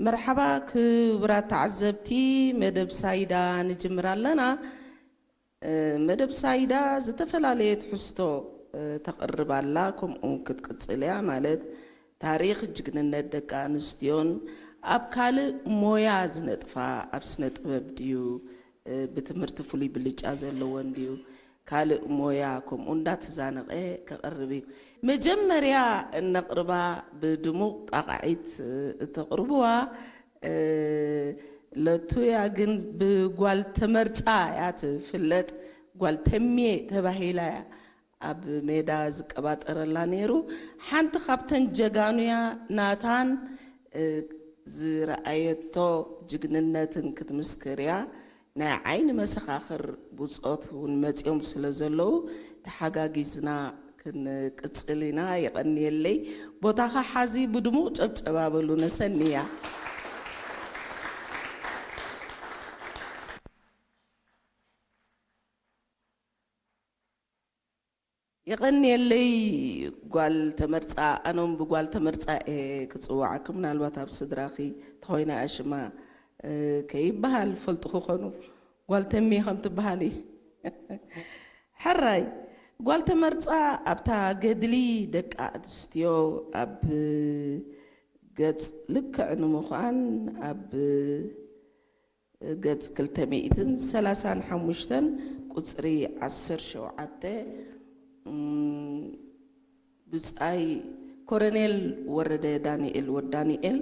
መርሓባ ክቡራት ተዓዘብቲ፣ መደብ ሳይዳ ንጅምር ኣለና። መደብ ሳይዳ ዝተፈላለየ ትሕዝቶ ተቕርብ ኣላ፣ ከምኡ ክትቅጽል እያ። ማለት ታሪኽ ጅግንነት ደቂ ኣንስትዮን ኣብ ካልእ ሞያ ዝነጥፋ፣ ኣብ ስነ ጥበብ ድዩ፣ ብትምህርቲ ፍሉይ ብልጫ ዘለወን ድዩ፣ ካልእ ሞያ፣ ከምኡ እንዳተዛነቐ ከቕርብ እዩ። መጀመርያ እነቕርባ ብድሙቕ ጣቓዒት እተቕርብዋ ለቱያ ግን ብጓል ተመርጻ እያ ትፍለጥ። ጓል ተሜ ተባሂላ እያ ኣብ ሜዳ ዝቀባጠረላ ነይሩ። ሓንቲ ካብተን ጀጋኑያ ናታን ዝረኣየቶ ጅግንነትን ክትምስክር እያ። ናይ ዓይኒ መሰኻኽር ብጾት እውን መጺኦም ስለ ዘለዉ ተሓጋጊዝና ክንቅጽል ኢና። የቐንየለይ። ቦታኻ ሓዚ ብድሙቕ ጨብጨባ በሉ ነሰንያ። የቐንየለይ። ጓል ተመርጻ፣ ኣነም ብጓል ተመርጻ እየ ክጽውዓኪ። ምናልባት ኣብ ስድራኺ ተኾይና እያ ሽማ ከይበሃል ፈልጡ ክኾኑ፣ ጓል ተሜ ከም ትበሃሊ። ሕራይ፣ ጓል ተመርጻ ኣብታ ገድሊ ደቂ ኣንስትዮ ኣብ ገጽ ልክዕ ንምዃን ኣብ ገጽ ክልተ ሚእትን ሰላሳን ሓሙሽተን ቁጽሪ ዓሰርተ ሸውዓተ፣ ብጻይ ኮረኔል ወረደ ዳንኤል፣ ወዲ ዳንኤል፣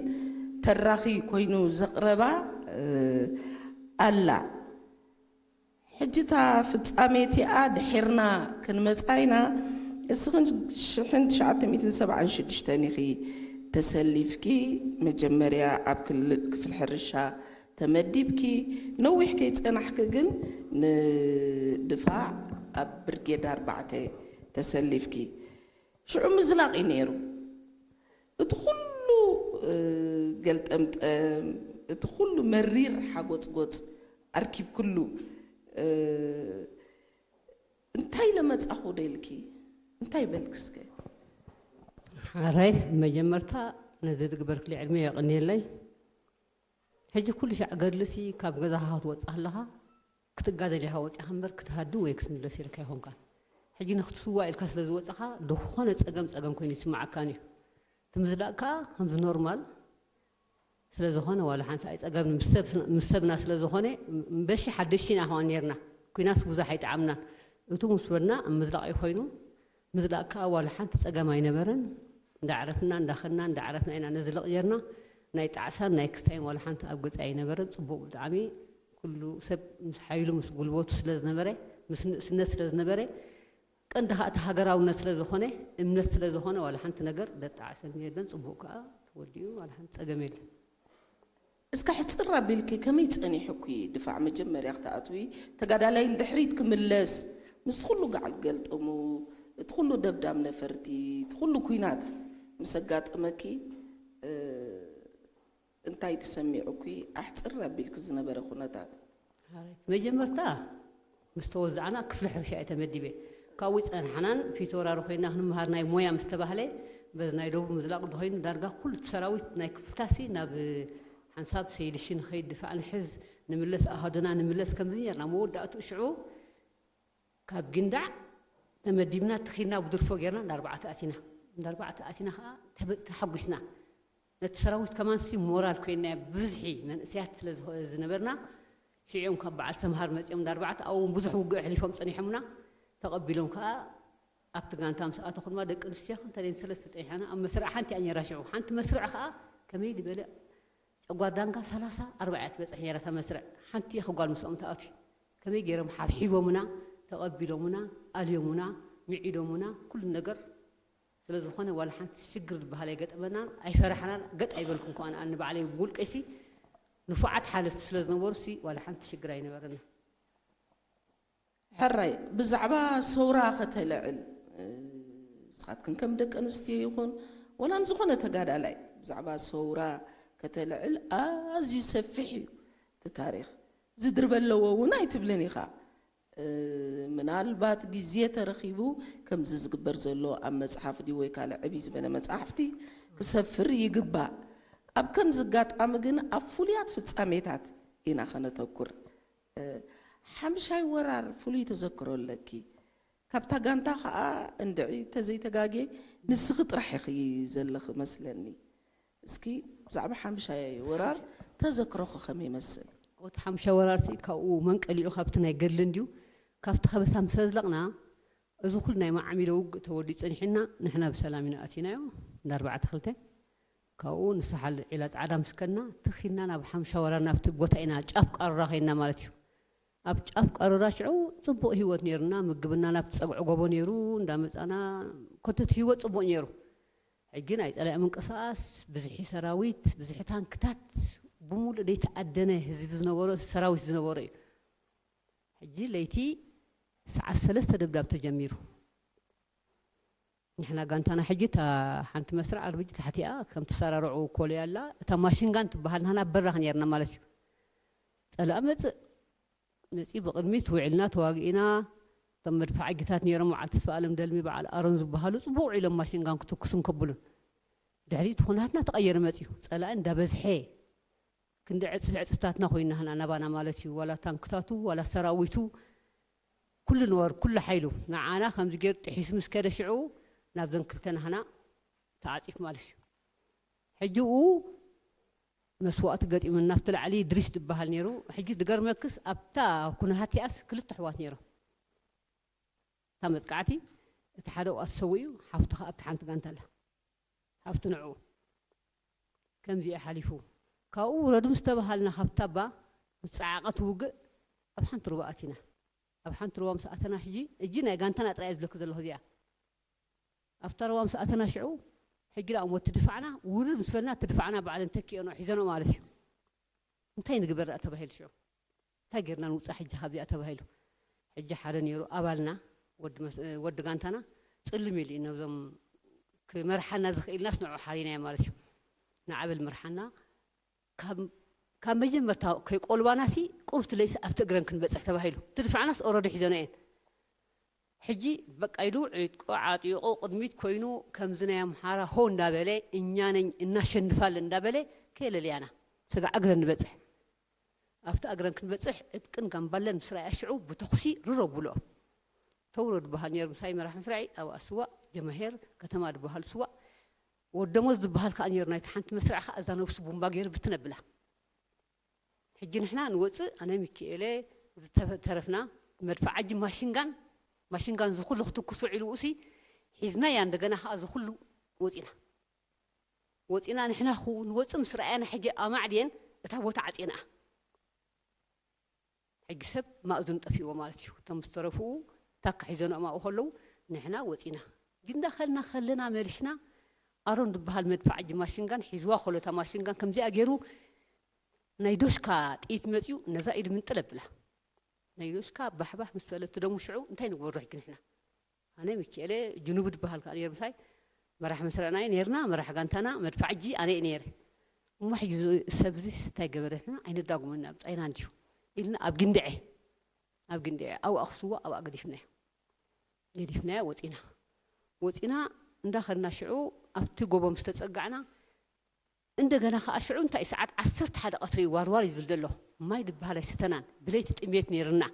ተራኺ ኮይኑ ዘቕረባ ኣላ። ሕጂ እታ ፍጻሜ እቲኣ ድሒርና ክንመጻ ኢና። እስኽን ሽሕን ትሽዓተ ሚእትን ሰብዓን ሽዱሽተን ኢኺ ተሰሊፍኪ። መጀመርያ ኣብ ክፍሊ ሕርሻ ተመዲብኪ። ነዊሕ ከይጸናሕኪ ግን ንድፋዕ ኣብ ብርጌድ ኣርባዕተ ተሰሊፍኪ። ሽዑ ምዝላቕ እዩ ነይሩ። እቲ ኩሉ ገልጠምጠም፣ እቲ ኩሉ መሪር ሓጎጽጎጽ ኣርኪብክሉ እንታይ ለመጻኹ ደልኪ? እንታይ በልኪ እስከ? ሓራይ መጀመርታ ነዚ ዝግበርክሊ ዕድመ የቐንየለይ። ሕጂ ኩሉ ሻዕ ገድልሲ ካብ ገዛኻ ክትወጽእ ኣለኻ ክትጋደል ኢኻ ወጺኻ እምበር ክትሃድም ወይ ክትምለስ ኢልካ ኣይኮንካን። ሕጂ ንክትስዋእ ኢልካ ስለ ዝወጽኻ ዝኾነ ጸገም ጸገም ኮይኑ ይስምዓካን እዩ። እቲ ምዝላቕ ከኣ ከምዚ ኖርማል ስለ ዝኾነ ዋላ ሓንቲ ኣይጸገምን። ምስ ሰብ፣ ምስ ሰብና ስለ ዝኾነ እምበሺ ሓደሽቲ ኢና ከማን ኔርና። ኲናት ብዙሕ ኣይጠዓምናን። እቱ ምስ በልና ኣብ ምዝላቕ እዩ ኮይኑ ምዝላቕ ከኣ ዋላ ሓንቲ ጸገም ኣይነበረን። እንዳዕረፍና እንዳኸድና እንዳዕረፍና ኢና ነዝልቕ ኔርና። ናይ ጣዕሳን ናይ ክስታይን ዋላ ሓንቲ ኣብ ገጸይ ኣይነበረን። ጽቡቕ ብጣዕሚ ኩሉ ሰብ ምስ ሓይሉ ምስ ጉልበቱ ስለ ዝነበረ ምስ ንእስነት ስለ ዝነበረ ቀንዲ ኸኣ እቲ ሃገራውነት ስለ ዝኾነ እምነት ስለ ዝኾነ ዋላ ሓንቲ ነገር ደጣዕሰኒ የለን። ጽቡቕ ከኣ ተወዲኡ ዋላ ሓንቲ ጸገም የለን። እስከ ሕጽር ኣቢልኪ ከመይ ጸኒሑኪ ድፋዕ መጀመርያ ክትኣትዊ ተጋዳላይ ንድሕሪት ክምለስ ምስቲ ኩሉ ጋዕል ገልጥሙ እቲ ኩሉ ደብዳብ ነፈርቲ እቲ ኩሉ ኲናት ምስ ኣጋጠመኪ እንታይ ተሰሚዑኪ ኣሕጽር ኣቢልኪ ዝነበረ ኩነታት? ሓራይት መጀመርታ ምስ ተወዛዕና ክፍሊ ሕርሻ እየ ተመዲበ። ካብኡ ጸንሓናን ፊተወራሪ ኮይና ክንመሃር ናይ ሞያ ምስ ተባህለ በዚ ናይ ደቡብ ምዝላቕ ዶ ኮይኑ ዳርጋ ኩሉ እቲ ሰራዊት ናይ ክፍልታሲ ናብ ሓንሳብ ሰይልሺ ንኸይድ ድፋዕ ንሕዝ ንምለስ ኣሃዱና ንምለስ ከምዚ ኔርና መወዳእትኡ ሽዑ ካብ ጊንዳዕ ተመዲብና ተኺድና ብድርፎ ጌርና እንዳ ኣርባዕተ ኣቲና። እንዳ ኣርባዕተ ኣቲና ኸዓ ተሓጒስና። ነቲ ሰራዊት ከማንሲ ሞራል ኮይንናዮ ብብዝሒ መንእሰያት ስለ ዝነበርና ሽዑ እዮም ካብ በዓል ሰምሃር መጺኦም እንዳ ኣርባዕተ ኣብኡ እውን ብዙሕ ውግእ ኣሕሊፎም ጸኒሖምና። ተቐቢሎም ከኣ ኣብቲ ጋንታ ምስ ኣተኹ ድማ ደቂ ኣንስትዮ ክልተ ደይን ሰለስተ ጸኒሐና ኣብ መስርዕ ሓንቲ እያ ነይራ ሽዑ ሓንቲ መስርዕ ከኣ ከመይ ዝበለ ጨጓር ዳንጋ ሰላሳ ኣርባዓ እያ ትበጽሕ ነይራ እታ መስርዕ። ሓንቲ ኢኺ ጓል ምስኦም ትኣትዊ። ከመይ ገይሮም ሓብሒቦምና፣ ተቐቢሎምና፣ ኣልዮምና፣ ምዒዶምና፣ ኩሉ ነገር ስለ ዝኾነ ዋላ ሓንቲ ሽግር ዝበሃል ኣይገጠመናን፣ ኣይፈራሕናን፣ ገጥ ኣይበልኩን ከኣ ንኣኒ ባዕለይ ብውልቀይሲ ንፉዓት ሓለፍቲ ስለ ዝነበሩሲ ዋላ ሓንቲ ሽግር ኣይነበረና። ሕራይ ብዛዕባ ሰውራ ከተልዕል ንስኻትክን ከም ደቂ ኣንስትዮ ይኹን ወላ ንዝኾነ ተጋዳላይ ብዛዕባ ሰውራ ከተልዕል ኣዝዩ ሰፊሕ እዩ እቲ ታሪኽ። ዝድርበ ኣለዎ እውን ኣይትብልን ኢኻ። ምናልባት ግዜ ተረኺቡ ከምዚ ዝግበር ዘሎ ኣብ መፅሓፍ ድዩ ወይ ካልእ ዕብይ ዝበለ መፅሓፍቲ ክሰፍር ይግባእ። ኣብ ከምዚ ኣጋጣሚ ግን ኣብ ፍሉያት ፍጻሜታት ኢና ከነተኩር። ሓምሻይ ወራር ፍሉይ ተዘክሮ ኣለኪ። ካብታ ጋንታ ኸኣ እንድዒ ተዘይተጋጌ ንስኺ ጥራሕ ኢኺ ዘለኺ መስለኒ። እስኪ ብዛዕባ ሓምሻይ ወራር ተዘክሮኺ ከመይ ይመስል? እቲ ሓምሻይ ወራር ሲ ካብኡ መንቀሊኡ ካብቲ ናይ ገድሊ እንድዩ። ካብቲ ከበሳ ምስ ኣዝለቕና እዚ ኩሉ ናይ ማዓሚሎ ውግእ ተወዲኡ ጸኒሑና ንሕና ብሰላም ኢና ኣቲናዮ። እንዳ ኣርባዕተ ክልተ ካብኡ ንሳሓል ዒላ ጻዕዳ ምስ ከድና ትኺልና ናብ ሓምሻይ ወራር ናብቲ ቦታ ኢና ጫፍ ቃሩራ ከይድና ማለት እዩ። ኣብ ጫፍ ቃሩራ ሽዑ ጽቡቕ ህይወት ነይሩና። ምግብና ናብቲ ጸግዒ ጎቦ ነይሩ። እንዳመጻና ኮተት ህይወት ጽቡቕ ነይሩ። ሕጂ ናይ ጸላኢ ምንቅስቓስ፣ ብዝሒ ሰራዊት፣ ብዝሒ ታንክታት፣ ብሙሉእ ዘይተኣደነ ህዝቢ ዝነበሮ፣ ሰራዊት ዝነበሮ እዩ። ሕጂ ለይቲ ሰዓት ሰለስተ ደብዳብ ተጀሚሩ። ንሕና ጋንታና ሕጂ እታ ሓንቲ መስርዕ ኣርብጂ ታሕቲኣ ከም ተሰራርዑ ኮልያ ኣላ። እታ ማሽንጋን ትበሃል ንሕና በራኽ ነርና ማለት እዩ። ጸላኢ መጽእ መጺኡ ብቕድሚት ውዒልና ተዋጊእና። እቶም መድፍዓጊታት ነይሮም በዓል ተስፋ ኣለም ደልሚ በዓል ኣሮን ዝበሃሉ ጽቡቕ ውዒሎም ማሽንጋን ክትኩሱን ከብሉን። ድሕሪኡ እቲ ኩነታትና ተቐየረ መጺኡ። ጸላኢ እንዳበዝሐ ክንዲ ዕጽፊ ዕጽፍታትና ኮይና ህና ናባና ማለት እዩ። ዋላ ታንክታቱ ዋላ ሰራዊቱ ኩሉ ንወር ኩሉ ሓይሉ ንዓና ከምዚ ገይሩ ጥሒሱ ምስ ከደ ሽዑ ናብዘን ክልተ ናህና ተዓጺፍ ማለት እዩ። ሕጂ ኡ መስዋእቲ ገጢሙና ኣብቲ ላዕሊ ድሪሽ ዝበሃል ነይሩ። ሕጂ ዝገርመክስ ኣብታ ኩነሃቲኣስ ክልተ ኣሕዋት ነይሮም። እታ መጥቃዕቲ እቲ ሓደ ዋ ተሰዊኡ፣ ሓፍቱ ከኣ ኣብቲ ሓንቲ ጋንታ ኣላ። ሓፍቱ ንዕኡ ከምዚ እዩ ሓሊፉ። ካብኡ ውረዱ ምስ ተባሃልና ካብታ እባ ምስ ጸዓቐት ውግእ ኣብ ሓንቲ ሩባ ኣቲና። ኣብ ሓንቲ ሩባ ምስ ኣተና ሕጂ እጂ ናይ ጋንታና ጥራይ እየ ዝብለኪ ዘለኹ እዚኣ ኣብታ ሩባ ምስ ኣተና ሽዑ ሕጂ ደኣ እሞ ትድፋዕና ውርድ ምስ በልና ትድፋዕና ባዕለን ተኪኦኖ ሒዘኖ ማለት እዩ። እንታይ ንግበር ደኣ ተባሂሉ ሽዑ እንታይ ጌርና ንውፃእ ሕጂ ካብዚኣ ተባሂሉ። ሕጂ ሓደ ነይሩ ኣባልና ወዲ መስ- ወዲ ጋንታና ጽልም ኢሉ እዩ ነብዞም ክመርሓና ዝኽኢልናስ ንዑ ሓሪናዮ ማለት እዩ። ንዓበል መርሓና ካብ ካብ መጀመርታ ከይቆልባናሲ ቁርብቲ ለይሲ ኣብቲ እግረን ክንበፅሕ ተባሂሉ ትድፋዕናስ ኦረዲ ሒዘኖ እየን። ሕጂ በቃ ኢሉ ዕጥቁ ዓጢቑ ቅድሚት ኮይኑ ከምዚ ናይ ኣምሓራ ሆ እንዳበለ እኛ ነኝ እናሸንፋለን እንዳበለ ከየለልያና ስጋዕ እግረን ንበፅሕ ኣብቲ እግረን ክንበፅሕ ዕጥቅን ጋምባለን ምስ ረኣያ ሽዑ ብተኹሲ ርር ኣብሉኦ። ተውረድ በሃል ነይሩ ምሳይ መራሕ መስርዒ ኣብ ኣስዋእ ጀማሄር ከተማ ዝበሃል ስዋእ ወደሞዝ ዝበሃል ከዓ ነይሩ ናይቲ ሓንቲ መስርዕ ከዓ እዛ ነብሱ ቡምባ ገይሩ ብትን ኣብላ። ሕጂ ንሕና ንወፅእ ኣነ ሚኪኤለ ዝተረፍና መድፍዓጂ ማሽንጋን ማሽንጋን ዝኩሉ ክትኩስ ውዒሉ ኡሲ ሒዝናያ እንደገና ከዓ ዝኩሉ ወፂና ወፂና ንሕና ክው ንወፅእ ምስ ረኣያና ሕጂ ኣማዕድየን እታ ቦታ ዓፂንኣ ሕጂ ሰብ ማእዝኑ ጠፊእዎ ማለት እዩ እቶም ዝተረፍኡ ታካ ሒዘንኦም ኣብኡ ከለዉ ንሕና ወፂና ግንዳ ከልና ከለና መልሽና ኣሮን ዝበሃል መድፋዕ እጂ ማሽንጋን ሒዝዋ ከሎ እታ ማሽንጋን ከምዚኣ ገይሩ ናይ ዶሽካ ጥይት መፅዩ ነዛ ኢድ ምንጥል ኣብላ ናይ ዶሽካ ባሕባሕ ምስ በለት ደሙ ሽዑ እንታይ ንግበሮ ሕጂ ንሕና ኣነ ሚኪኤለ ጅኑብ ዝበሃል ከዓ ነይሩ ምሳይ መራሕ መስረዕና እዩ ነይርና መራሕ ጋንታና መድፋዕ እጂ ኣነ እዩ ነይረ እሞ ሕጂ ሰብዚ እንታይ ገበረትና ኣይነዳጉመና ብፃይና እንዲዩ ኢልና ኣብ ግንድዐ ኣብ ግንድዐ ኣብኣ ክስዋ ኣብኣ ገዲፍናዮ ገዲፍናዮ ወፂና ወፂና እንዳኸድና ሽዑ ኣብቲ ጎቦ ምስ ተፀጋዕና እንደገና ከዓ ሽዑ እንታይ ሰዓት ዓሰርተ ሓደ ቀትሪ እዩ ዋርዋር እዩ ዝብል ዘሎ ማይ ዝበሃል ኣይሰተናን ብለይቲ ጥሜት ነይርና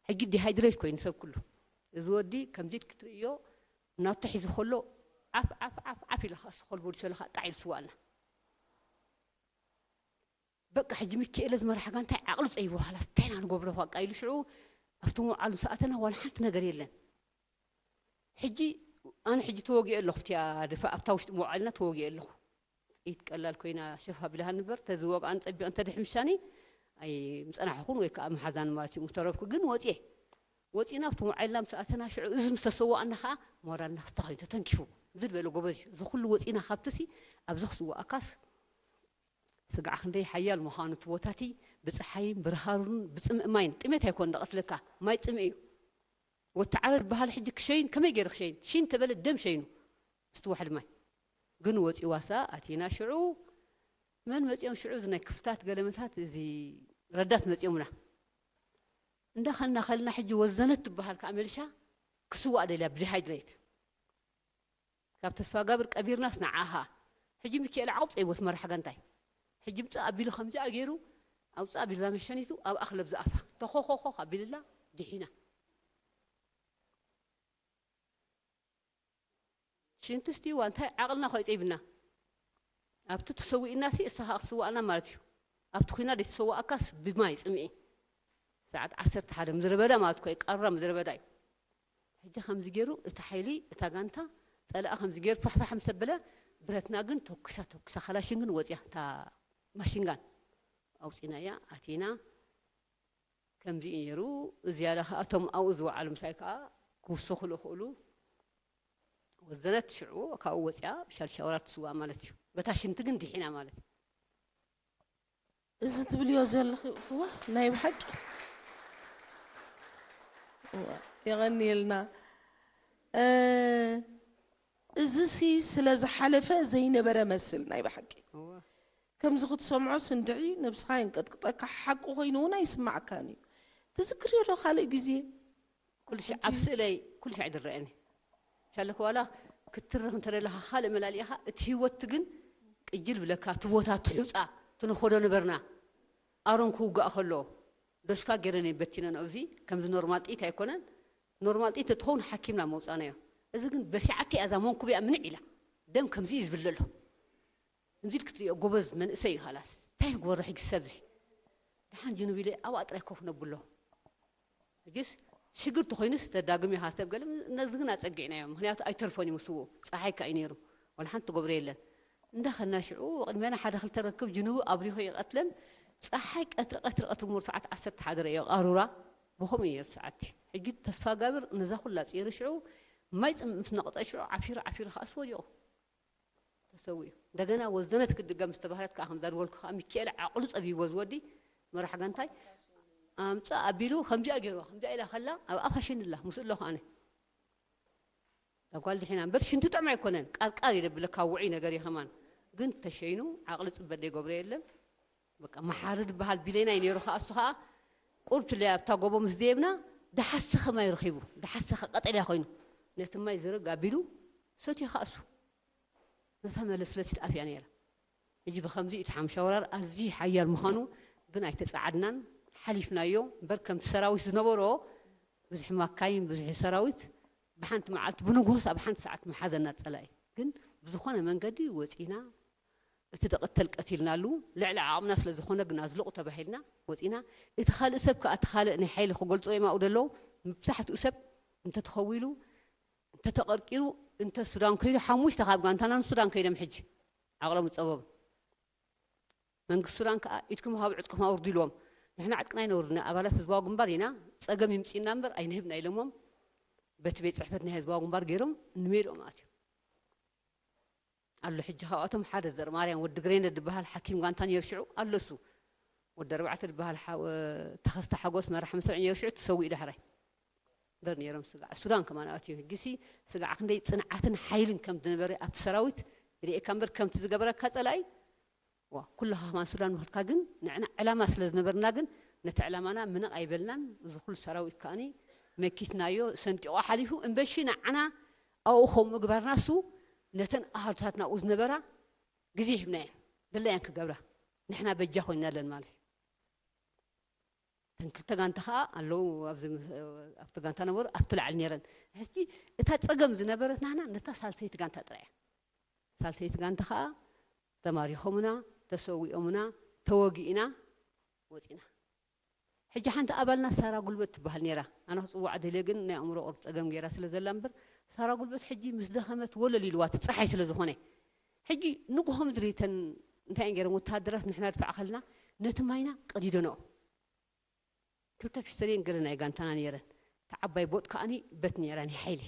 ሕጂ ዲሃይድሬት ኮይኑ ሰብ ኩሉ እዚ ወዲ ከምዚ ክትርእዮ ናቱ ሒዙ ከሎ ዓፍ ዓፍ ዓፍ ዓፍ ኢሉ ከዓ ስኮል ቦዲ ሰሎ ከዓ ጣዕ ኢሉ ስዋእና በቃ ሕጂ ሚኪኤለ ዝመርሓ ጋንታይ ዓቕሉ ፀይቡ ሃላስ እንታይ ኢና ንገብሮ በቃ ኢሉ ሽዑ ኣብቲ መውዓሉ ምስ ኣተና ዋላ ሓንቲ ነገር የለን ሕጂ ኣነ ሕጂ ተወጊኦ ኣለኹ ኣብቲያ ድፋ ኣብታ ውሽጢ መውዓልና ተወጊኦ ኣለኹ ጥይት ቀላል ኮይና ሸፍ ኣቢላሃ ንበር ተዝወግኣን ፀቢቐን ተድሕምሻኒ ኣይምፀናሕኹን ወይ ከዓ ምሓዛን ማለት እዩ ምተረፍኩ ግን ወፅየ ወፂና ኣብቲ መውዓልና ምስ ኣተና ሽዑ እዚ ምስ ተሰዋእና ከዓ ሞራልና ክስተኻዩ ተተንኪፉ ዝድበለ ጎበዝ እዩ እዚ ኩሉ ወፂና ካብትሲ ኣብዚ ክስዋእካስ ስጋዕ ክንደይ ሓያል ምዃኑ እቲ ቦታቲ ብፀሓይን ብርሃሩን ብፅምእ ማይን ጥሜት ኣይኮን ደቐትለካ ማይ ፅምእ እዩ ወተዓረር በሃል ሕጂ ክሸይን ከመይ ገይሩ ክሸይን ሽን ተበለ ደም ሸይኑ ምስቲ ዋሕዲ ማይ ግን ወፂዋሳ ኣቲና ሽዑ መን መፂኦም ሽዑ እዚ ናይ ክፍልታት ገለመታት እዚ ረዳት መፂኦምና እንዳኸልና ከልና ሕጂ ወዘነት ትበሃል ከዓ መልሻ ክስዋእ ደልያ ብዲሃይድሬት ካብ ተስፋ ጋብር ቀቢርናስ ንዓኻ ሕጂ ሚካኤል ዓቕብ ፀይቦት መራሕ ጋንታይ ሕጂ ምጻእ ኣቢሉ ከምዚኣ ገይሩ ኣውጻእ ኣቢልዛ መሸኒቱ ኣብ ኣኽለብ ዝኣፋ ተኾኾኾ ኣቢልላ ድሒና። ሽንቲ ስቲዋ እንታይ ዓቕልና ኮይ ጸይብና። ኣብቲ ተሰዊእና ሲ እሳ ኸኣ ክትስዋእና ማለት እዩ። ኣብቲ ኩና ደይ ተሰዋእካስ ብማይ ጽምኢ። ሰዓት ዓሰርተ ሓደ ምድረ በዳ ማለት ኮይ ቀረ ምድረ በዳ እዩ። ሕጂ ከምዚ ገይሩ እቲ ሓይሊ እታ ጋንታ ጸላኢ ከምዚ ገይሩ ፋሕፋሕ ምስ ኣበለ ብረትና ግን ተኩሳ ተኩሳ ካላሽን ግን ወጽያ እታ ማሽንጋን ኣውጺናያ ኣቲና። ከምዚ እዩ ነይሩ። ዝያዳ ከኣ እቶም ኣብኡ ዝወዓሉ ምሳይ ከኣ ክውስኹ ዝኽእሉ ወዘነት ሽዑ ካብኡ ወፂኣ ብሻል ሻወራ ትስዋእ ማለት እዩ። በታ ሽንቲ ግን ድሒና ማለት እዩ። እዚ ትብልዮ ዘለኺ እዋ ናይ ብሓቂ እዋ የቐንየልና። እ፣ እዚሲ ስለ ዝሓለፈ ዘይነበረ መስል ናይ ብሓቂ እወ። ከምዚ ክትሰምዖ ስንድዒ ነብስኻ የንቀጥቅጠካ፣ ሓቂ ኮይኑ እውን ኣይስማዕካን እዩ። ትዝክርዮ ዶ ካልእ ግዜ? ኩሉ ሻዕ ኣብ ስእለይ ኩሉ ሻዕ ይድረአኒ ሻለክ ዋላ ክትርኽ እንተደለኻ ካልእ መላሊእኻ እቲ ህይወት ግን ቅጅል ብለካ እቲ ቦታ እቲ ሑፃ እቲ ንኸዶ ነበርና ኣሮን ክውጋእ ከሎ ዶሽካ ገይረን እየ በቲነን ኣብዚ ከምዚ ኖርማል ጥይት ኣይኮነን ኖርማል ጥይት ተትኸውን ሓኪምና መውፃናዮ እዚ ግን በሲዓቲ እያ እዛ መንኩብ እያ ምንዕ ኢላ ደም ከምዚ እዩ ዝብል ዘሎ ከምዚ ኢልክ ትሪኦ ጎበዝ መንእሰይ እዩ ኻላስ እንታይ ንግበሮ ሕጂ ሰብ እዚ ደሓን ጅኑብ ኢለ ኣብኣ ጥራይ ኮፍ ነብሎ ሕጂስ ሽግር ተኾይኑስ ተዳግም ኢኻ ሰብ ገለ ነዚ ግን ኣፀጊዕናዮ ምክንያቱ ኣይተርፎን እዩ ምስዎ ፀሓይ ከኣ እዩ ነይሩ ወላ ሓንቲ ትገብሮ የለን እንዳኸና ሽዑ ቅድሜና ሓደ ክልተ ረክብ ጅኑቡ ኣብሪሆ ይቐትለን ፀሓይ ቀትሪ ቀትሪ ቀትሪ ሙር ሰዓት ዓሰርተ ሓደ ረእዮ ቃሩራ ብኸምኡ እዩ ነይሩ ሰዓቲ ሕጂ ተስፋ ጋብር ነዛ ኩላ ፅይሩ ሽዑ ማይ ፅምእ ምስ ነቐጠ ሽዑ ዓፊሩ ዓፊሩ ከኣ ስወዲቑ ተሰዊኡ እንደገና ወዘነት ክድገም ዝተባህለት ከዓ ከምዛ ዝበልኩ ከዓ ሚካኤል ዓቕሉ ፀቢብዎ ዝወዲ መራሕ ጋንታይ ኣምፃ ኣቢሉ ከምዚኣ ገይርዋ ከምዚኣ ኢላ ከላ ኣብ ኣፋ ሸንላ ምስ እሎ ከኣነ እዛ ጓል ድሒና እምበር ሽንቲ ጥዕማ ኣይኮነን ቃርቃር ይደብለካ ውዑይ ነገር እዩ ከማን ግን ተሸይኑ ዓቕሊ ፅበት ዘይገብሮ የለን በቃ መሓሪ ዝበሃል ቢሌና እዩ ነይሩ ከዓ እሱ ከዓ ቁርብ ትለይ ኣብታ ጎቦ ምስ ደየብና ደሓሰኸ ማይ ረኺቡ ደሓሰኸ ቀጠልያ ኮይኑ ነቲ ማይ ዝርግ ኣቢሉ ሰትዩ ከዓ እሱ ነታ መለስለሲት ኣፍያ ነይራ። ሕጂ ብኸምዚ እቲ ሓምሻ ወራር ኣዝዩ ሓያል ምዃኑ ግን ኣይተጸዓድናን ሓሊፍናዮ እምበር ከምቲ ሰራዊት ዝነበሮ ብዝሒ ማካይን ብዝሒ ሰራዊት ብሓንቲ መዓልቲ ብንግሆስ ኣብ ሓንቲ ሰዓት መሓዘና ጸላኢ ግን ብዝኾነ መንገዲ ወጺና እቲ ደቐተል ቀቲልናሉ ልዕሊ ዓቕምና ስለ ዝኾነ ግን ኣዝልቑ ተባሂልና ወጺና እቲ ካልእ ሰብ ከኣ እቲ ካልእ ናይ ሓይሊ ክገልጾ የማኡ ደለዉ መብዛሕትኡ ሰብ እንተተኸዊሉ እንተተቐርቂሩ እንተ ሱዳን ከይዱ ሓሙሽተ ካብ ጋንታና ንሱዳን ከይዶም ሕጂ ዓቕሎም ዝፀበቡ መንግስቲ ሱዳን ከዓ ኢድኩም ሃቡ ዕጥቅኹም ኣውርዱ ኢልዎም ንሕና ዕጥቅና ኣይነውርድና ኣባላት ህዝባዊ ግንባር ኢና ፀገም ይምፅእና እምበር ኣይንህብና ኢሎሞም በቲ ቤት ፅሕፈት ናይ ህዝባዊ ግንባር ገይሮም ንሜድኦም ኣትዮም ኣሎ ሕጂ ካብኣቶም ሓደ ዘርማርያም ወዲ ግሬነ ዝበሃል ሓኪም ጋንታ ነይሩ ሽዑ ኣሎ እሱ ወዲ ኣርባዕተ ዝበሃል ተኸስተ ሓጎስ መራሕ መስርዕ ነይሩ ሽዑ ትሰዊኡ ዳሕራይ እምበር ነይሮም ስጋዕ ሱዳን ከማን ኣትዩ ህጊሲ ስጋዕ ክንደይ ፅንዓትን ሓይልን ከም ዝነበረ ኣብቲ ሰራዊት ርእካ እምበር ከምቲ ዝገበረካ ፀላኢ ዋ ኩልኻ ከማን ሱዳን ምኽድካ ግን ንዕና ዕላማ ስለ ዝነበርና ግን ነቲ ዕላማና ምንቕ ኣይበልናን እዚ ኩሉ ሰራዊት ከኣኒ መኪትናዮ ሰንጢቆ ሓሊፉ እምበሺ ንዓና ኣብኡ ከም ምግባርና እሱ ነተን ኣሃዱታት ናብኡ ዝነበራ ግዜ ሂብናዮ ድላያን ክገብራ ንሕና በጃ ኮይና ኣለን ማለት እዩ እተን ክልተ ጋንታ ከዓ ኣለዉ ኣብዚ ኣብቲ ጋንታ ነበሩ ኣብቲ ላዕሊ ነይረን ሕጂ እታ ፀገም ዝነበረት ናህና ነታ ሳልሰይቲ ጋንታ ጥራያ ሳልሰይቲ ጋንታ ከዓ ተማሪኾምና ተሰዊኦምና ተወጊእና ወፂና ሕጂ ሓንቲ ኣባልና ሳራ ጉልበት ትበሃል ነይራ ኣነ ክፅዋዕ ደልየ ግን ናይ ኣእምሮ ቁርብ ፀገም ገይራ ስለ ዘላ እምበር ሳራ ጉልበት ሕጂ ምስ ደኸመት ወለል ኢልዋ እቲ ፀሓይ ስለ ዝኾነ ሕጂ ንጉሆ ምድሪ ተን እንታይ ገይረን ወተሃደራት ንሕና ድፋዕ ከልና ነቲ ማይና ቀዲደንኦ ክልተ ፊሰሬን ገለ ናይ ጋንታና ነይረን ተዓባይ ቦጥ ከኣኒ በት ነይራ ናይ ሓይሊ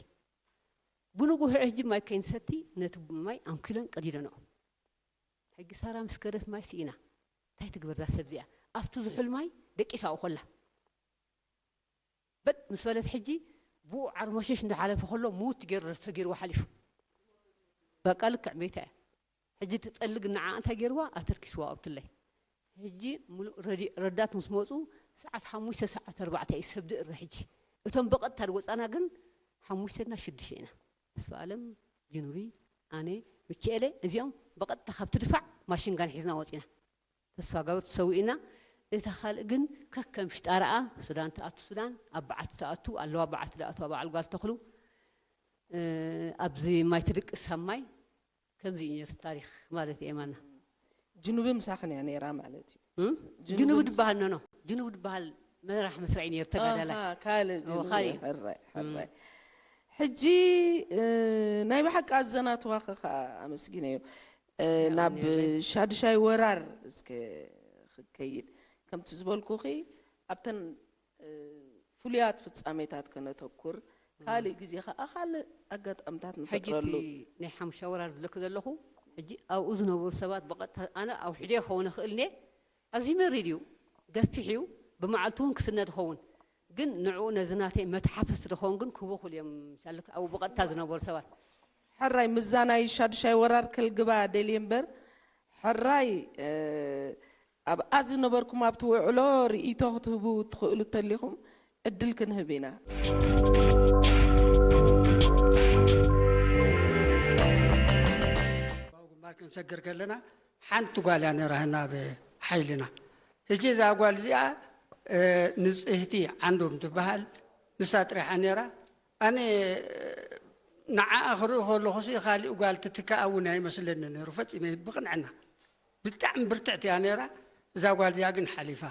ብንጉሆ ሕጂ ማይ ከይንሰቲ ነቲ ማይ ኣንኪለን ቀዲደንኦ ሕጂ ሳራ ምስ ከደት ማይ ስኢና እንታይ ትግበር እዛ ሰብ እዚኣ ኣብቲ ዝሑል ማይ ደቂሳ ኣብኡ ከላ በጥ ምስ በለት ሕጂ ብኡ ዓርሞሸሽ እንዳሓለፈ ከሎ ምውት ገይሩ ረስተ ገይርዎ ሓሊፉ በቃ ልክዕ መይታ እያ ሕጂ ትጠልግ ንዓ እንታይ ገይርዋ ኣተርኪስዋ ኣብትለይ ሕጂ ሙሉእ ረዲ- ረዳት ምስ መፁ ሰዓት ሓሙሽተ ሰዓት ኣርባዕተ እዩ ሰብ ድእረ ሕጂ እቶም ብቐጥታ ዝወፃና ግን ሓሙሽተና ሽዱሽተ ኢና ተስፋ ኣለም ጅኑቢ ኣነ ሚካኤለ እዚኦም ብቐጥታ ካብቲ ድፋዕ ማሽንጋን ሒዝና ወፂና ተስፋ ገብር ተሰዊእና። እታ ካልእ ግን ከከም ሽጣራኣ ሱዳን ትኣቱ፣ ሱዳን ኣብ በዓቲ ትኣቱ ኣለዋ፣ በዓቲ ዝኣትዋ በዓል ጓል ተኽሉ፣ እ፣ ኣብዚ ማይ ትድቅስ ኣብ ማይ ከምዚ እዩ ነቲ ታሪኽ ማለት እዩ። የማና። ጅኑብ ምሳኽን እያ ነይራ ማለት እዩ። እም? ጅኑብ ጅኑብ ምስ- ዝበሃል ኖኖ፣ ጅኑብ ዝበሃል መራሕ መስርዕ እዩ ነይሩ፣ ተጋዳላይ። ኣሃ፣ ካልእ ኦ፣ ጅኑብ ካልእ። ሕራይ፣ ሕራይ። ሕጂ፣ እ፣ ናይ ብሓቂ ኣዘናትዋኸ ከዓ ኣመስጊነዮ። እ፣ ናብ ሻድሻይ ወራር እስከ ክከይድ፣ ከምቲ ዝበልኩኺ ኣብተን፣ እ፣ ፍሉያት ፍጻሜታት ከነተኩር፣ ካልእ ግዜ ከዓ ካልእ ኣጋጣምታት ሕጂ ንፈጥረሉ። እቲ ናይ ሓሙሻ ወራር ዝብለኪ ዘለኹ፣ ሕጂ ኣብኡ ዝነበሩ ሰባት ብቐጥታ፣ ኣነ ኣውሒደ ክኸውን እኽእል እየ። ኣዝዩ መሪር እዩ፣ ገፊሕ እዩ፣ ብመዓልቱ እውን ክስነድ ይኸውን። ግን ንዕኡ ነዚ ናተይ መተሓፈሲ ዝኸውን ግን ክቡኹል እዮም። ሻልክ ኣብኡ ብቐጥታ ዝነበሩ ሰባት። ሕራይ፣ ምዛ ናይ ሻድሻይ ወራር ከልግባ ደልየ እምበር፣ ሕራይ፣ እ፣ ኣብኣ ዝነበርኩም ኣብቲ ውዕሎ ርእይቶ ክትህቡ ትኽእሉ ተሊኹም ዕድል ክንህብ ኢና። ግንባር ክንሰግር ከለና ሓንቲ ጓል እያ ነራህና ኣብ ሓይልና። ሕጂ እዛ ጓል እዚኣ፣ እ፣ ንጽህቲ ዓንዶም ትበሃል፣ ንሳ ጥሪሓ ነራ። ኣነ ንዓኣ ክርኢ ከለኹ ሲ ካሊእ ጓል ትትካኣ እውን ኣይመስለኒ ነይሩ ፈጺመ ብቕንዕና። ብጣዕሚ ብርትዕቲ እያ ነራ። እዛ ጓል እዚኣ ግን ሓሊፋ።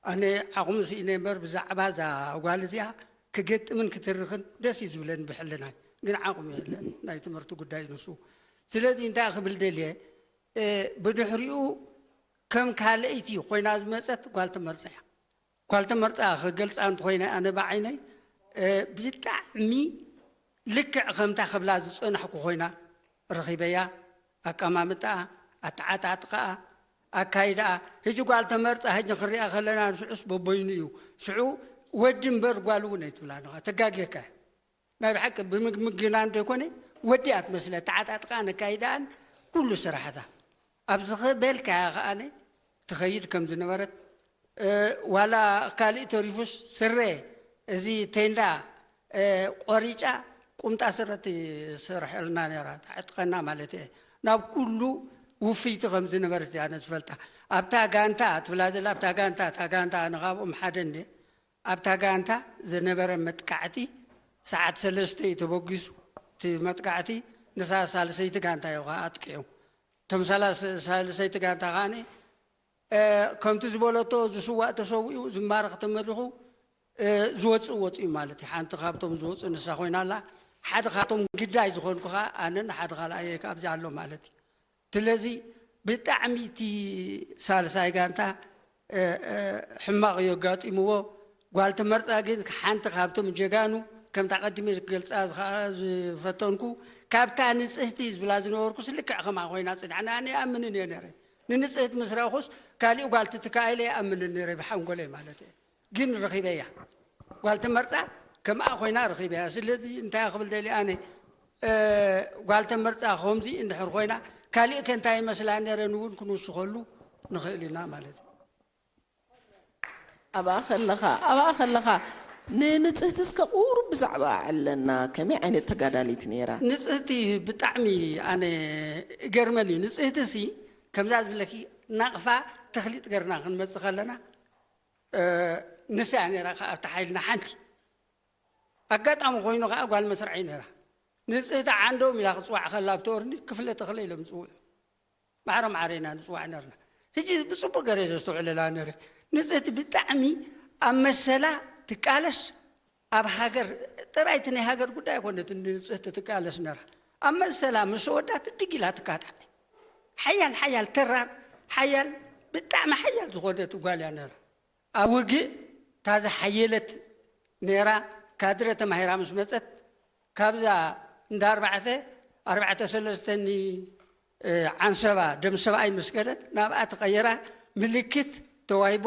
ኣነ ዓቕሚ ስኢነ እምበር ብዛዕባ እዛ ጓል እዚኣ ክገጥምን ክትርኽን ደስ እዩ ዝብለኒ ብሕልናይ። ግን ዓቕሚ የለን። ናይ ትምህርቲ ጉዳይ ንሱ። ስለዚ እንታይ ክብል ደልየ፣ እ፣ ብድሕሪኡ ከም ካልኣይቲ ኮይና ዝመጸት ጓል ተመርጻ እያ። ጓል ተመርጻ ክገልጻ እንተኾይነ ኣነ ብዓይነይ፣ እ፣ ብጣዕሚ ልክዕ ከምታ ክብላ ዝጸናሕኩ ኮይና ረኺበያ። ኣቀማምጣኣ፣ ኣተዓጣጥቃኣ፣ ኣካይዳኣ። ሕጂ ጓል ተመርጻ ሕጂ ክንሪኣ ከለና ንስዑስ በበይኑ እዩ። ሽዑ ወዲ እምበር ጓል እውን ኣይትብላ ኣለኻ። ተጋግየካ እያ። ናይ ብሓቂ ብምግምግና እንተይኮነ ወዲ እያ ትመስል። ኣተዓጣጥቃኣን ኣካይዳኣን ኩሉ ስራሕታ። ኣብ ዝኸበልካያ ከኣነ ትኸይድ ከም ዝነበረት፣ እ፣ ዋላ ካልእ ተሪፉስ ስረ እዚ ቴንዳ፣ እ፣ ቆሪጫ ቁምጣ ስረ ትሰርሐልና ነይራ፣ ተዕጥቀና ማለት እየ። ናብ ኩሉ ውፍይቲ ከም ዝነበረት እያ ኣነ ዝፈልጣ። ኣብታ ጋንታ ትብላ ዘላ፣ ኣብታ ጋንታ፣ እታ ጋንታ ኣነ ካብኦም ሓደ እንደ ኣብታ ጋንታ ዝነበረ መጥቃዕቲ ሰዓት ሰለስተ እዩ ተበጊሱ። እቲ መጥቃዕቲ ንሳ ሳልሰይቲ ጋንታ እዩ ከዓ ኣጥቂዑ። እቶም ሰላ-፣ ሳልሰይቲ ጋንታ ከዓ እ፣ ከምቲ ዝበለቶ ዝስዋእ ተሰዊኡ፣ ዝማረኽ ተመሪኹ፣ እ፣ ዝወፅእ ወፅኡ ማለት እዩ። ሓንቲ ካብቶም ዝወፅኡ ንሳ ኮይና ኣላ። ሓደ ካብቶም ግዳይ ዝኾንኩ ከዓ ኣነን ሓደ ካልኣየ ካብዚ ኣሎ ማለት እዩ። ስለዚ ብጣዕሚ እቲ ሳልሳይ ጋንታ፣ እ፣ እ፣ ሕማቕ እዩ ኣጋጢምዎ። ጓል ተመርፃ ግን ሓንቲ ካብቶም ጀጋኑ፣ ከምታ ቀዲመ ክገልፃ ዝኸ-፣ ዝፈተንኩ፣ ካብታ ንፅህቲ ዝብላ ዝነበርኩስ ልክዕ ከምኣ ኮይና ፅንሓ። ኣነ ይኣምንን እየ ነይረ። ንንፅህቲ ምስ ረእኹስ ካሊእ ጓል ትትካእ ኢለ ይኣምንን ነይረ ብሓንጎለይ ማለት እየ። ግን ረኺበያ። ጓል ተመርፃ ከምኣ ኮይና ረኺበያ። ስለዚ እንታይ ክብል ደልየ ኣነ፣ እ፣ ጓል ተመርፃ ከምዚ እንድሕር ኮይና ካሊእ ከ እንታይ ይመስላ ነይረን እውን ክንውስኸሉ ንኽእል ኢና ማለት እዩ። ኣብኣ ከለኻ ኣብኣ ከለኻ ንንፅህቲ እስከ ቁሩብ ብዛዕባ ኣዕለና። ከመይ ዓይነት ተጋዳሊት ነይራ? ንፅህቲ ብጣዕሚ ኣነ ይገርመን እዩ። ንፅህቲ ሲ ከምዛ ዝብለኪ ናቕፋ ተኽሊጥ ገርና ክንመፅእ ከለና፣ እ፣ ንሳ እያ ነይራ ከዓ ኣብቲ ሓይልና ሓንቲ። ኣጋጣሚ ኮይኑ ከዓ ጓል መስርዐይ ነይራ። ንፅህቲ ዓንዶም ኢላ ክትፅዋዕ ከላ ኣብቲ ኦርኒ ክፍለ ተኽለ ኢሎም ዝፅውዑ። ማዕረ ማዕረ ኢና ንፅዋዕ ነርና። ሕጂ ብፅቡቅ ገረ ዘስተውዕለላ ነረ። ንፅህቲ ብጣዕሚ ኣብ መሰላ ትቃለስ፣ ኣብ ሃገር ጥራይ እቲ ናይ ሃገር ጉዳይ ኣይኮነት። ንፅህቲ ትቃለስ ነራ ኣብ መሰላ ምስ ወዳት ድግ ኢላ ትካታዕ። ሓያል ሓያል ተራር ሓያል ብጣዕሚ ሓያል ዝኾነት ጓል እያ ነራ። ኣብ ውግእ እታ ዝሓየለት ነይራ። ካድረ ተማሂራ ምስ መፀት ካብዛ እንዳ ኣርባዕተ ኣርባዕተ ሰለስተኒ ዓንሰባ ደም ሰብኣይ ምስ ከደት ናብኣ ተቐየራ። ምልክት ተዋሂቧ።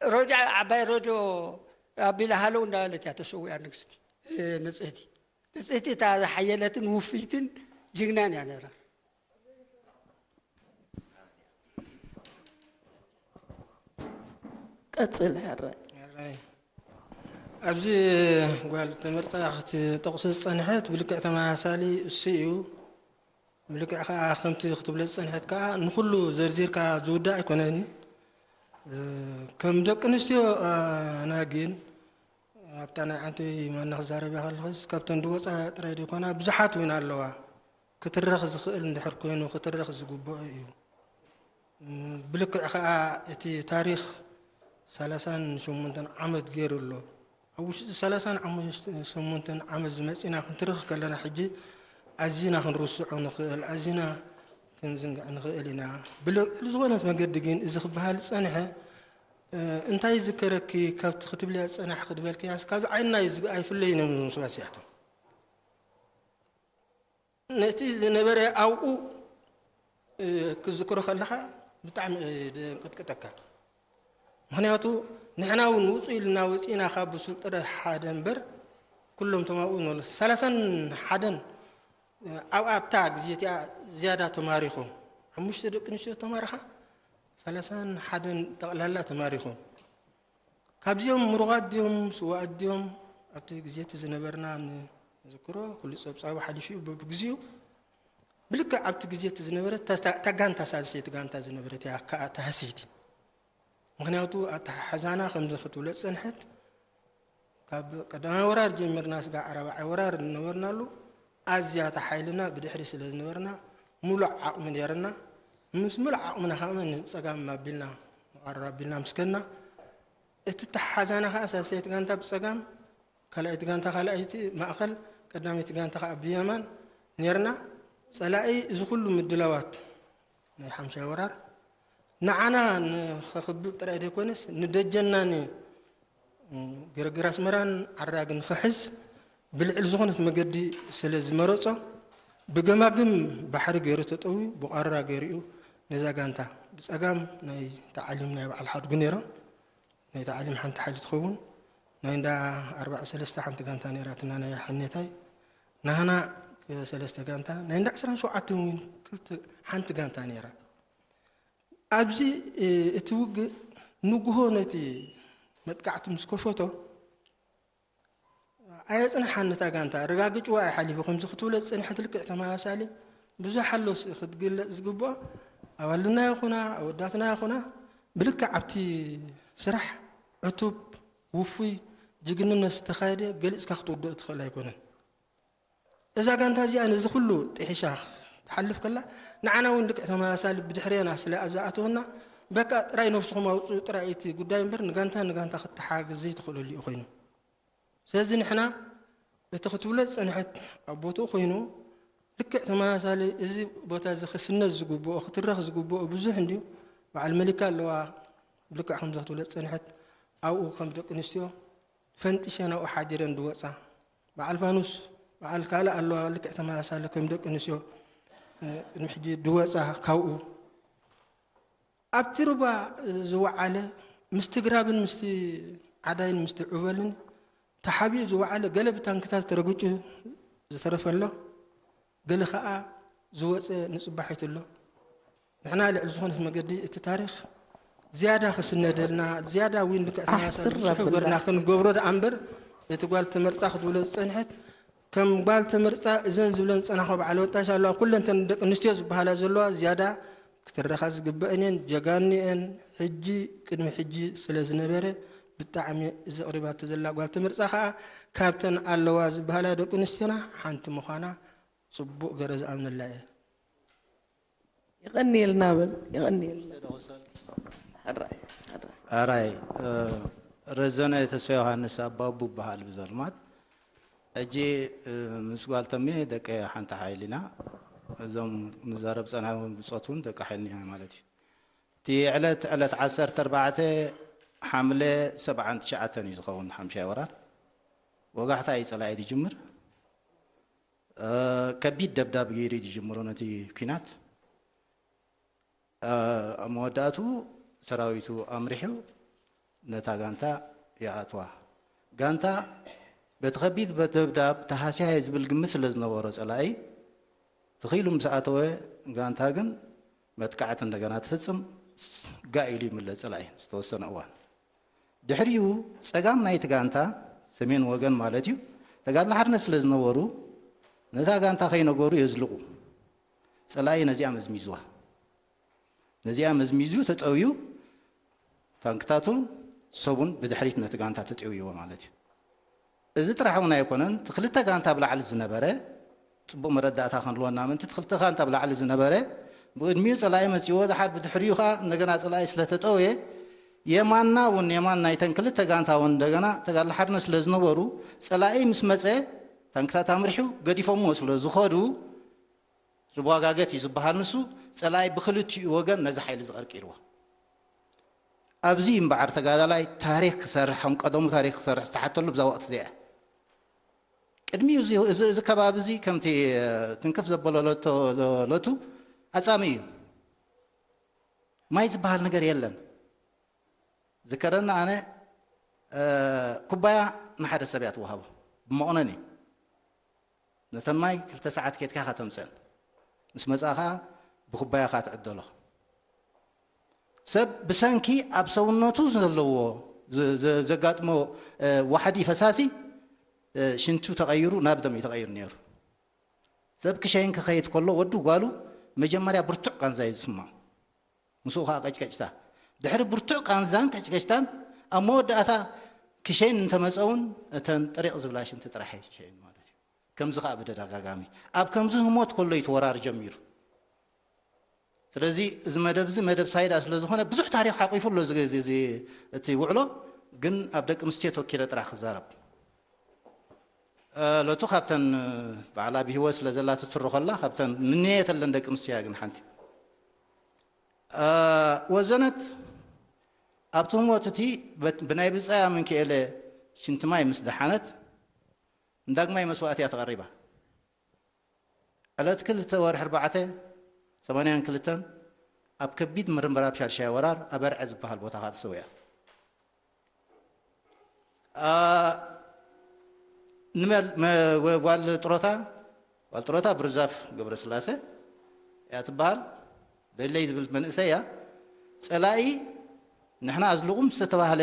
ሮድዮ ዓባይ ሮድዮ ኣቢላ ሃለው እንዳበለት እያ ተሰዊኣ ንግስቲ ንፅህቲ። ንፅህቲ እታ ዝሓየለትን ውፍይትን ጅግናን እያ ነይራ። ቀፅል ሕረ ሕራይ ኣብዚ ጓል ተመርፃ ክትጠቕሶ ዝፀንሐት ብልክዕ ተመሳሳሊ እሱ እዩ። ልክዕ ከዓ ከምቲ ክትብሎ ዝፀንሐት ከዓ ንኩሉ ዘርዚርካ ዝውዳእ ኣይኮነን። እ፣ ከም ደቂ ኣንስትዮ፣ እ፣ ኣና ግን ኣብታ ናይ ዓንተይ ማና ክዛረብ እያ ከለኽስ ካብተን ድወፃ ጥራይ ዘይኮና ብዙሓት እውን ኣለዋ። ክትረኽ ዝኽእል እንድሕር ኮይኑ ክትረኽ ዝግብኦ እዩ። እ፣ ብልክዕ ከዓ እቲ ታሪኽ ሰላሳን ሸሞንተን ዓመት ገይሩ ኣሎ። ኣብ ውሽጢ ሰላሳን ሸሞንተን ዓመት ዝመፂና ክንትርኽ ከለና ሕጂ ኣዚና ክንርስዖ ንኽእል፣ ኣዚና ክንዝንግዕ ንኽእል ኢና። ብልዕሊ ዝኾነት መገዲ ግን እዚ ክበሃል ዝፀንሐ፣ እ፣ እንታይ ዝከረኪ ካብቲ ክትብልያ ዝፀናሕኪ ዝበልክያስ ካብ ዓይንና እዩ ዝግ-፣ ኣይፍለይን እዮም ዝመስሉ ኣስያቶም። ነቲ ዝነበረ ኣብኡ፣ እ፣ ክዝክሮ ከለኻ ብጣዕሚ እዩ ዘንቀጥቀጠካ። ምኽንያቱ ንሕና እውን ውፁ ኢልና ወፂእና ካብ ብሱል ጥረ ሓደ እምበር ኩሎም እቶም ኣብኡ ንበሎ ሰላሳን ሓደን ኣብ ኣብታ ግዜ እቲኣ ዝያዳ ተማሪኾም። ሓሙሽተ ደቂ ኣንስትዮ ተማርኻ ሰላሳን ሓደን ጠቕላላ ተማሪኾም። ካብዚኦም ምሩቓት ድዮም ስዋኣት ድዮም? ኣብቲ ግዜ እቲ ዝነበርና ንዝክሮ ኩሉ ጸብጻቡ ሓሊፉ እዩ በብግዚኡ። ብልክዕ ኣብቲ ግዜ እቲ ዝነበረት እታ፣ እታ ጋንታ ሳልሰይቲ ጋንታ ዝነበረት እያ ከኣ እታ ሃሰይቲ። ምኽንያቱ ኣተሓሕዛና ከምዚ ክትብሎ ዝጸንሐት ካብ ቀዳማይ ወራር ጀሚርና ስጋዕ ራብዓይ ወራር ዝነበርናሉ ኣዝያ እታ ሓይልና ብድሕሪ ስለ ዝነበርና ምሉእ ዓቕሚ ነይርና። ምስ ምሉእ ዓቕምና ከኣ ንጸጋም ኣቢልና ንቐረብ ኣቢልና ምስ ከድና እቲ ተሓዛና ከኣ ሳልሰይቲ ጋንታ ብጸጋም፣ ካልኣይቲ ጋንታ ካልኣይቲ ማእከል፣ ቀዳመይቲ ጋንታ ከኣ ብየማን ኔርና። ጸላኢ እዚ ኩሉ ምድላዋት ናይ ሓምሻይ ወራር ንዓና ንኸኽብብ ጥራይ ዘይኮነስ ንደጀናን ገረገር ኣስመራን ዓራግን ንኽሕዝ ብልዕሊ ዝኾነት መገዲ ስለ ዝመረጾ ብገማግም ባሕሪ ገይሩ ተጠውዩ ብቋረራ ገይሩ እዩ ነዛ ጋንታ ብጸጋም ናይ ተዓሊም ናይ በዓል ሓድጉ ነይሮም። ናይ ተዓሊም ሓንቲ ሓይሊ ትኸውን ናይ እንዳ ኣርባዓ ሰለስተ ሓንቲ ጋንታ ነይራትና ናይ ሓኔታይ ናህና ሰለስተ ጋንታ ናይ እንዳ ዕስራን ሸውዓተን እውን ክልተ ሓንቲ ጋንታ ነይራ። ኣብዚ፣ እ፣ እቲ ውግእ ንግሆ ነቲ መጥቃዕቲ ምስ ከፈቶ ኣየጽንሓን ነታ ጋንታ ረጋግጭዋ እዩ ሓሊፉ ከምዚ ክትብሎ ዝጸንሐት ልክዕ ተመሳሳሊ ብዙሕ ኣሎ ስ-፣ ክትግለጽ ዝግብኦ ኣዋልድና ይኹና ኣወዳትና ይኹና ብልክዕ ኣብቲ ስራሕ ዕቱብ ውፉይ ጅግንነት ዝተኻየደ ገሊጽካ ክትውድኦ ትኽእል ኣይኮነን። እዛ ጋንታ እዚኣ ነዚ ኩሉ ጥሒሻ ትሓልፍ ከላ ንዓና እውን ልክዕ ተመሳሳሊ ብድሕሬና ስለ ዝኣተወና በቃ ጥራይ ነብስኹም ኣውፅኡ ጥራይ እቲ ጉዳይ እምበር ንጋንታ ንጋንታ ክተሓጋገዝ ዘይትኽእለሉ እዩ ኮይኑ። ስለዚ ንሕና እቲ ክትብሎ ዝፀንሐት ኣብ ቦትኡ ኮይኑ ልክዕ ተመሳሳሊ እዚ ቦታ እዚ ክስነድ ዝግብኦ ክትረኽ ዝግብኦ ብዙሕ እንድዩ። በዓል መሊካ ኣለዋ ልክዕ ከምዚ ክትብሎ ዝፀንሐት ኣብኡ ከም ደቂ ኣንስትዮ ፈንጢሸን ኣብኡ ሓዲረን ድወፃ። በዓል ፋኑስ በዓል ካልእ ኣለዋ ልክዕ ተመሳሳሊ ከም ደቂ ኣንስትዮ፣ እ፣ ቅድሚ ሕጂ ድወፃ ካብኡ። ኣብቲ ሩባ ዝወዓለ ምስቲ ግራብን ምስቲ ዓዳይን ምስቲ ዑበልን ተሓቢኡ ዝወዓለ ገለ ብታንክታት ተረግጩ ዝተረፈ ኣሎ። ገለ ኸኣ ዝወፀ ንፅባሒት ኣሎ። ንሕና ልዕሊ ዝኾነት መገዲ እቲ ታሪኽ ዝያዳ ክስነደልና፣ ዝያዳ እውን ልክዕ ኣሕፅር ተመሳሳሊ ብዙሕ ኣብላ። ገርና ክንገብሮ ደኣ እምበር፣ እቲ ጓል ተመርፃ ክትብሎ ዝፀንሐት፣ ከም ጓል ተመርፃ እዘን ዝብለን ዝፀናሖ በዓል ወጣሽ ኣለዋ፣ ኩለንተን ደቂ ኣንስትዮ ዝበሃላ ዘለዋ ዝያዳ ክትረኻ ዝግበአን እየን፣ ጀጋኑ እየን። ሕጂ ቅድሚ ሕጂ ስለ ዝነበረ ብጣዕሚ እዚ ኣቕሪባቶ ዘላ ጓል ተመርፃ ኸዓ ካብተን ኣለዋ ዝበሃላ ደቂ ኣንስትዮና ሓንቲ ምዃና ፅቡቕ ገይረ ዝኣምነላ እየ። የቐንየልና በል፣ የቐንየልና። ሕራይ፣ ሕራይ። ኣራይ፣ እ፣ ረዘነ ተስፋ ዮሃንስ ኣባቡ በሃል ብዘልማት። ሕጂ፣ እ፣ ምስ ጓል ተሜ ደቂ ሓንቲ ሓይሊ ኢና። እዞም ንዛረብ ጸናዊ ብጾት እውን ደቂ ሓይሊ ኢና ማለት እዩ። እቲ ዕለት፣ ዕለት ዓሰርተ ኣርባዕተ ሓምለ ሰብዓን ትሽዓተን እዩ ዝኸውን ሓምሻይ ወራር። ወጋሕታ እዩ ጸላኢ ዝጅምር። እ፣ ከቢድ ደብዳብ ገይሩ እዩ ዝጅምሮ ነቲ ኲናት። እ፣ ኣብ መወዳእትኡ ሰራዊቱ ኣምሪሑ ነታ ጋንታ ይኣትዋ። ጋንታ በቲ ከቢድ ደብዳብ ተሃስያ እየ ዝብል ግምት ስለ ዝነበሮ ጸላኢ፣ ትኽኢሉ ምስ ኣተወ፣ ጋንታ ግን መጥቃዕቲ እንደገና ትፍጽም፣ ጋእ ኢሉ ይምለስ ጸላኢ ዝተወሰነ እዋን። ድሕሪኡ ጸጋም ናይቲ ጋንታ፣ ሰሜን ወገን ማለት እዩ፣ ተጋድሎ ሓርነት ስለ ዝነበሩ፣ ነታ ጋንታ ከይነገሩ የዝልቑ። ጸላኢ ነዚኣ መዝሚዝዋ። ነዚኣ መዝሚዙ ተጠውዩ፣ ታንክታቱን ሰቡን ብድሕሪት ነቲ ጋንታ ተጠውይዎ ማለት እዩ። እዚ ጥራሕ እውን ኣይኮነን። እቲ ክልተ ጋንታ ብላዕሊ ዝነበረ፣ ጽቡቕ መረዳእታ ክንህልወና ምእንቲ፣ እቲ ክልተ ጋንታ ብላዕሊ ዝነበረ ብቕድሚኡ ጸላኢ መጺዎ፣ ድሓር ብድሕሪኡ ኸዓ እንደገና ጸላኢ ስለተጠውየ፣ የማንና እውን፣ የማን ናይተን ክልተ ጋንታ እውን እንደገና ተጋድሎ ሓርነት ስለ ዝነበሩ፣ ጸላኢ ምስ መጸ ታንክታት ኣምሪሑ ገዲፎምዎ ስለ ዝኸዱ፣ ዝዋጋገት እዩ ዝበሃል ንሱ፣ ጸላኢ ብክልቲኡ ወገን ነዚ ሓይሊ ዝቐርቂርዎ። ኣብዚ እምበዓር ተጋዳላይ ታሪኽ ክሰርሕ፣ ከም ቀደሙ ታሪኽ ክሰርሕ ዝተሓተሉ ብዛ ወቕቲ እዚኣ። ቅድሚኡ እዚ፣ እዚ፣ እዚ ከባቢ እዚ ከምቲ፣ እ፣ ትንክፍ ዘበሎ ለቶ-፣ ለቱ ኣጻሚ እዩ። ማይ ዝበሃል ነገር የለን። ዝከረኒ ኣነ፣ እ፣ ኩባያ ንሓደ ሰብ እያ ትወሃቦ። ብመቑነን እዩ። ነተን ማይ ክልተ ሰዓት ኬድካ ኢኻ ተምፀን። ምስ መፅኣ ኸዓ ብኩባያ ኸዓ ትዕደሎ። ሰብ ብሰንኪ ኣብ ሰውነቱ ዘለዎ ዘ-፣ ዘ-፣ ዘጋጥሞ፣ እ፣ ዋሕዲ ፈሳሲ፣ እ፣ ሽንቱ ተቐይሩ ናብ ደም እዩ ተቐይሩ ነይሩ። ሰብ ክሸይን ክኸይድ ከሎ ወዱ ጓሉ መጀመርያ ብርቱዕ ቃንዛ እዩ ዝስምዖ። ምስኡ ኸዓ ቀጭቀጭታ። ድሕሪ ብርቱዕ ቃንዛን ቀጭቀጭታን ኣብ መወዳእታ ክሸይን እንተመፀ እውን እተን ጥሪቕ ዝብላ ሽንቲ ጥራሕ እዩ ዝሸይን ማለት እዩ። ከምዚ ኸዓ ብተደጋጋሚ ኣብ ከምዚ ህሞት ከሎ እዩ እቲ ወራር ጀሚሩ። ስለዚ እዚ መደብ እዚ መደብ ሳይዳ ስለ ዝኾነ ብዙሕ ታሪኽ ሓቂፉ ኣሎ እዚ፣ እዚ፣ እዚ፣ እቲ ውዕሎ። ግን ኣብ ደቂ ኣንስትዮ ተወኪለ ጥራሕ ክዛረብ። እ፣ ሎቱ ካብተን፣ እ፣ ባዕላ ብህይወት ስለ ዘላ ትትርኾላ ካብተን ንንየተለን ደቂ ኣንስትዮ እያ ግን ሓንቲ። እ፣ ወዘነት ኣብቲ ህሞት እቲ በት-፣ ብናይ ብጻያ ምንክኤለ ሽንቲ ማይ ምስ ደሓነት ንዳግማይ መስዋእቲ እያ ተቐሪባ። ዕለት ክልተ ወርሒ ኣርባዕተ ሰማንያን ክልተን ኣብ ከቢድ ምርምር ኣብ ሻድሻይ ወራር ኣብ ኣርዐ ዝበሃል ቦታ ኸዓ ተሰዊኣ። ኣ፣ ንመል-፣ መ-፣ ወ-፣ ጓል ጥሮታ፣ ጓል ጥሮታ ብርዛፍ ገብረስላሴ እያ ትበሃል። በለይ ዝብል መንእሰይ እያ። ጸላኢ ንሕና ኣዝልቑም ዝተባህለ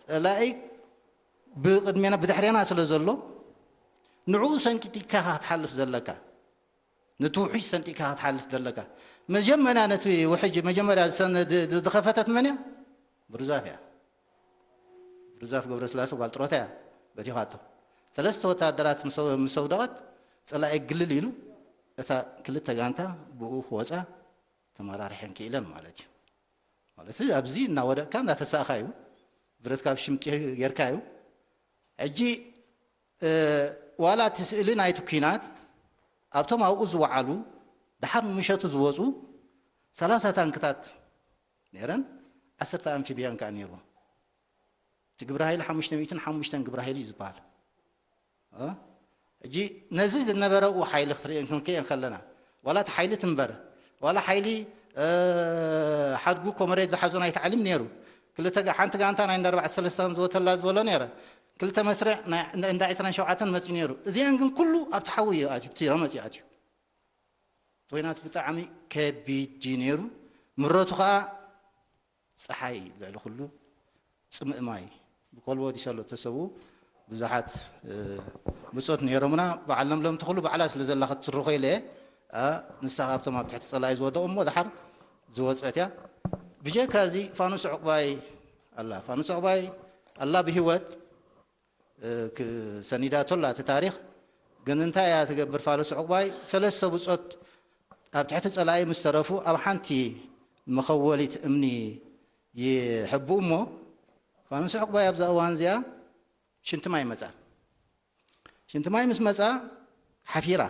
ጸላኢ ብቕድሜና፣ ብድሕሬና ስለ ዘሎ፣ ንዕኡ ሰንጢቅካ ኢኻ ክትሓልፍ ዘለካ። ነቲ ውሑጅ ሰንጢቅካ ክትሓልፍ ዘለካ። መጀመርያ ነቲ ውሕጅ፣ መጀመርያ ዝሰነ-፣ ድ-፣ ድ-፣ ዝኸፈተት መን እያ? ብሩዛፍ እያ። ብሩዛፍ ገብረስላሴ ጓል ጥሮታ እያ በቲኻቶ። ሰለስተ ወታደራት ምስ ኣው-፣ ምስ ኣውደቐት፣ ጸላኢ ግልል ኢሉ፣ እታ ክልተ ጋንታ ብኡ ክወጻ ተመራሪሐን ክኢለን ማለት እዩ። ማለት ኣብዚ እናወደቕካ እንዳተሳእኻ እዩ። ብረትካ ኣብ ሽምጢ ጌርካ እዩ። ሕጂ፣ እ፣ ዋላ እቲ ስእሊ ናይቲ ኲናት ኣብቶም ኣብኡ ዝወዓሉ ደሓር ንምሸቱ ዝወፁ ሰላሳ ታንክታት ነይረን፣ ዓሰርተ ኣምፊብያን ከኣ ነይርዎ። እቲ ግብረ ሓይሊ ሓሙሽተ ሚእትን ሓሙሽተን ግብረ ሓይሊ እዩ ዝበሃል። እ? ሕጂ ነዚ ዝነበረ ኡ ሓይሊ ክትርኢ ክንርኢ ከለና፣ ዋላ እቲ ሓይሊ ትንበር፣ ዋላ ሓይሊ፣ እ፣ ሓድጉ ኮመሬድ ዝሓዞ ናይ ታዕሊም ነይሩ። ክልተ ጋ-፣ ሓንቲ ጋንታ ናይ እንዳ ኣርባዕተ ሰለስተ ከም ዝወተላ ዝበሎ ነይረ። ክልተ መስርዕ ናይ እንዳ ዕስራን ሸውዓተን መጺኡ ነይሩ። እዚኣን ግን ኩሉ ኣብቲ ሓዊ እዩ ኣትዩ፣ ኣብቲ ረመጽ እዩ ኣትዩ። ኲናት ብጣዕሚ ከቢድ እዩ ነይሩ። ምረቱ ኸኣ ጸሓይ ልዕሊ ኩሉ፣ ጽምእ ማይ። ብኮልዎ ዲሰሎ ተሰብኡ ብዙሓት፣ እ፣ ብጾት ነይሮምና። በዓል ለምለም ተኽሉ ባዕላ ስለ ዘላ ክትትርኾ ኢለ እየ። እ፣ ንሳ ካብቶም ኣብ ትሕቲ ጸላኢ ዝወደቑ እሞ ደሓር ዝወጸት እያ። ብጀካ እዚ ፋኑስ ዕቑባይ ኣላ። ፋኑስ ዕቑባይ ኣላ ብህይወት። እ፣ ክ-፣ ሰኒዳቶ ኣላ እቲ ታሪኽ። ግን እንታይ እያ ትገብር ፋኑስ ዕቑባይ? ሰለስተ ብጾት ኣብ ትሕቲ ጸላኢ ምስ ተረፉ ኣብ ሓንቲ መኸወሊት እምኒ ይሕብኡ እሞ፣ ፋኑስ ዕቑባይ ኣብዛ እዋን እዚኣ ሽንቲ ማይ መጻ። ሽንቲ ማይ ምስ መጻ ሓፊራ።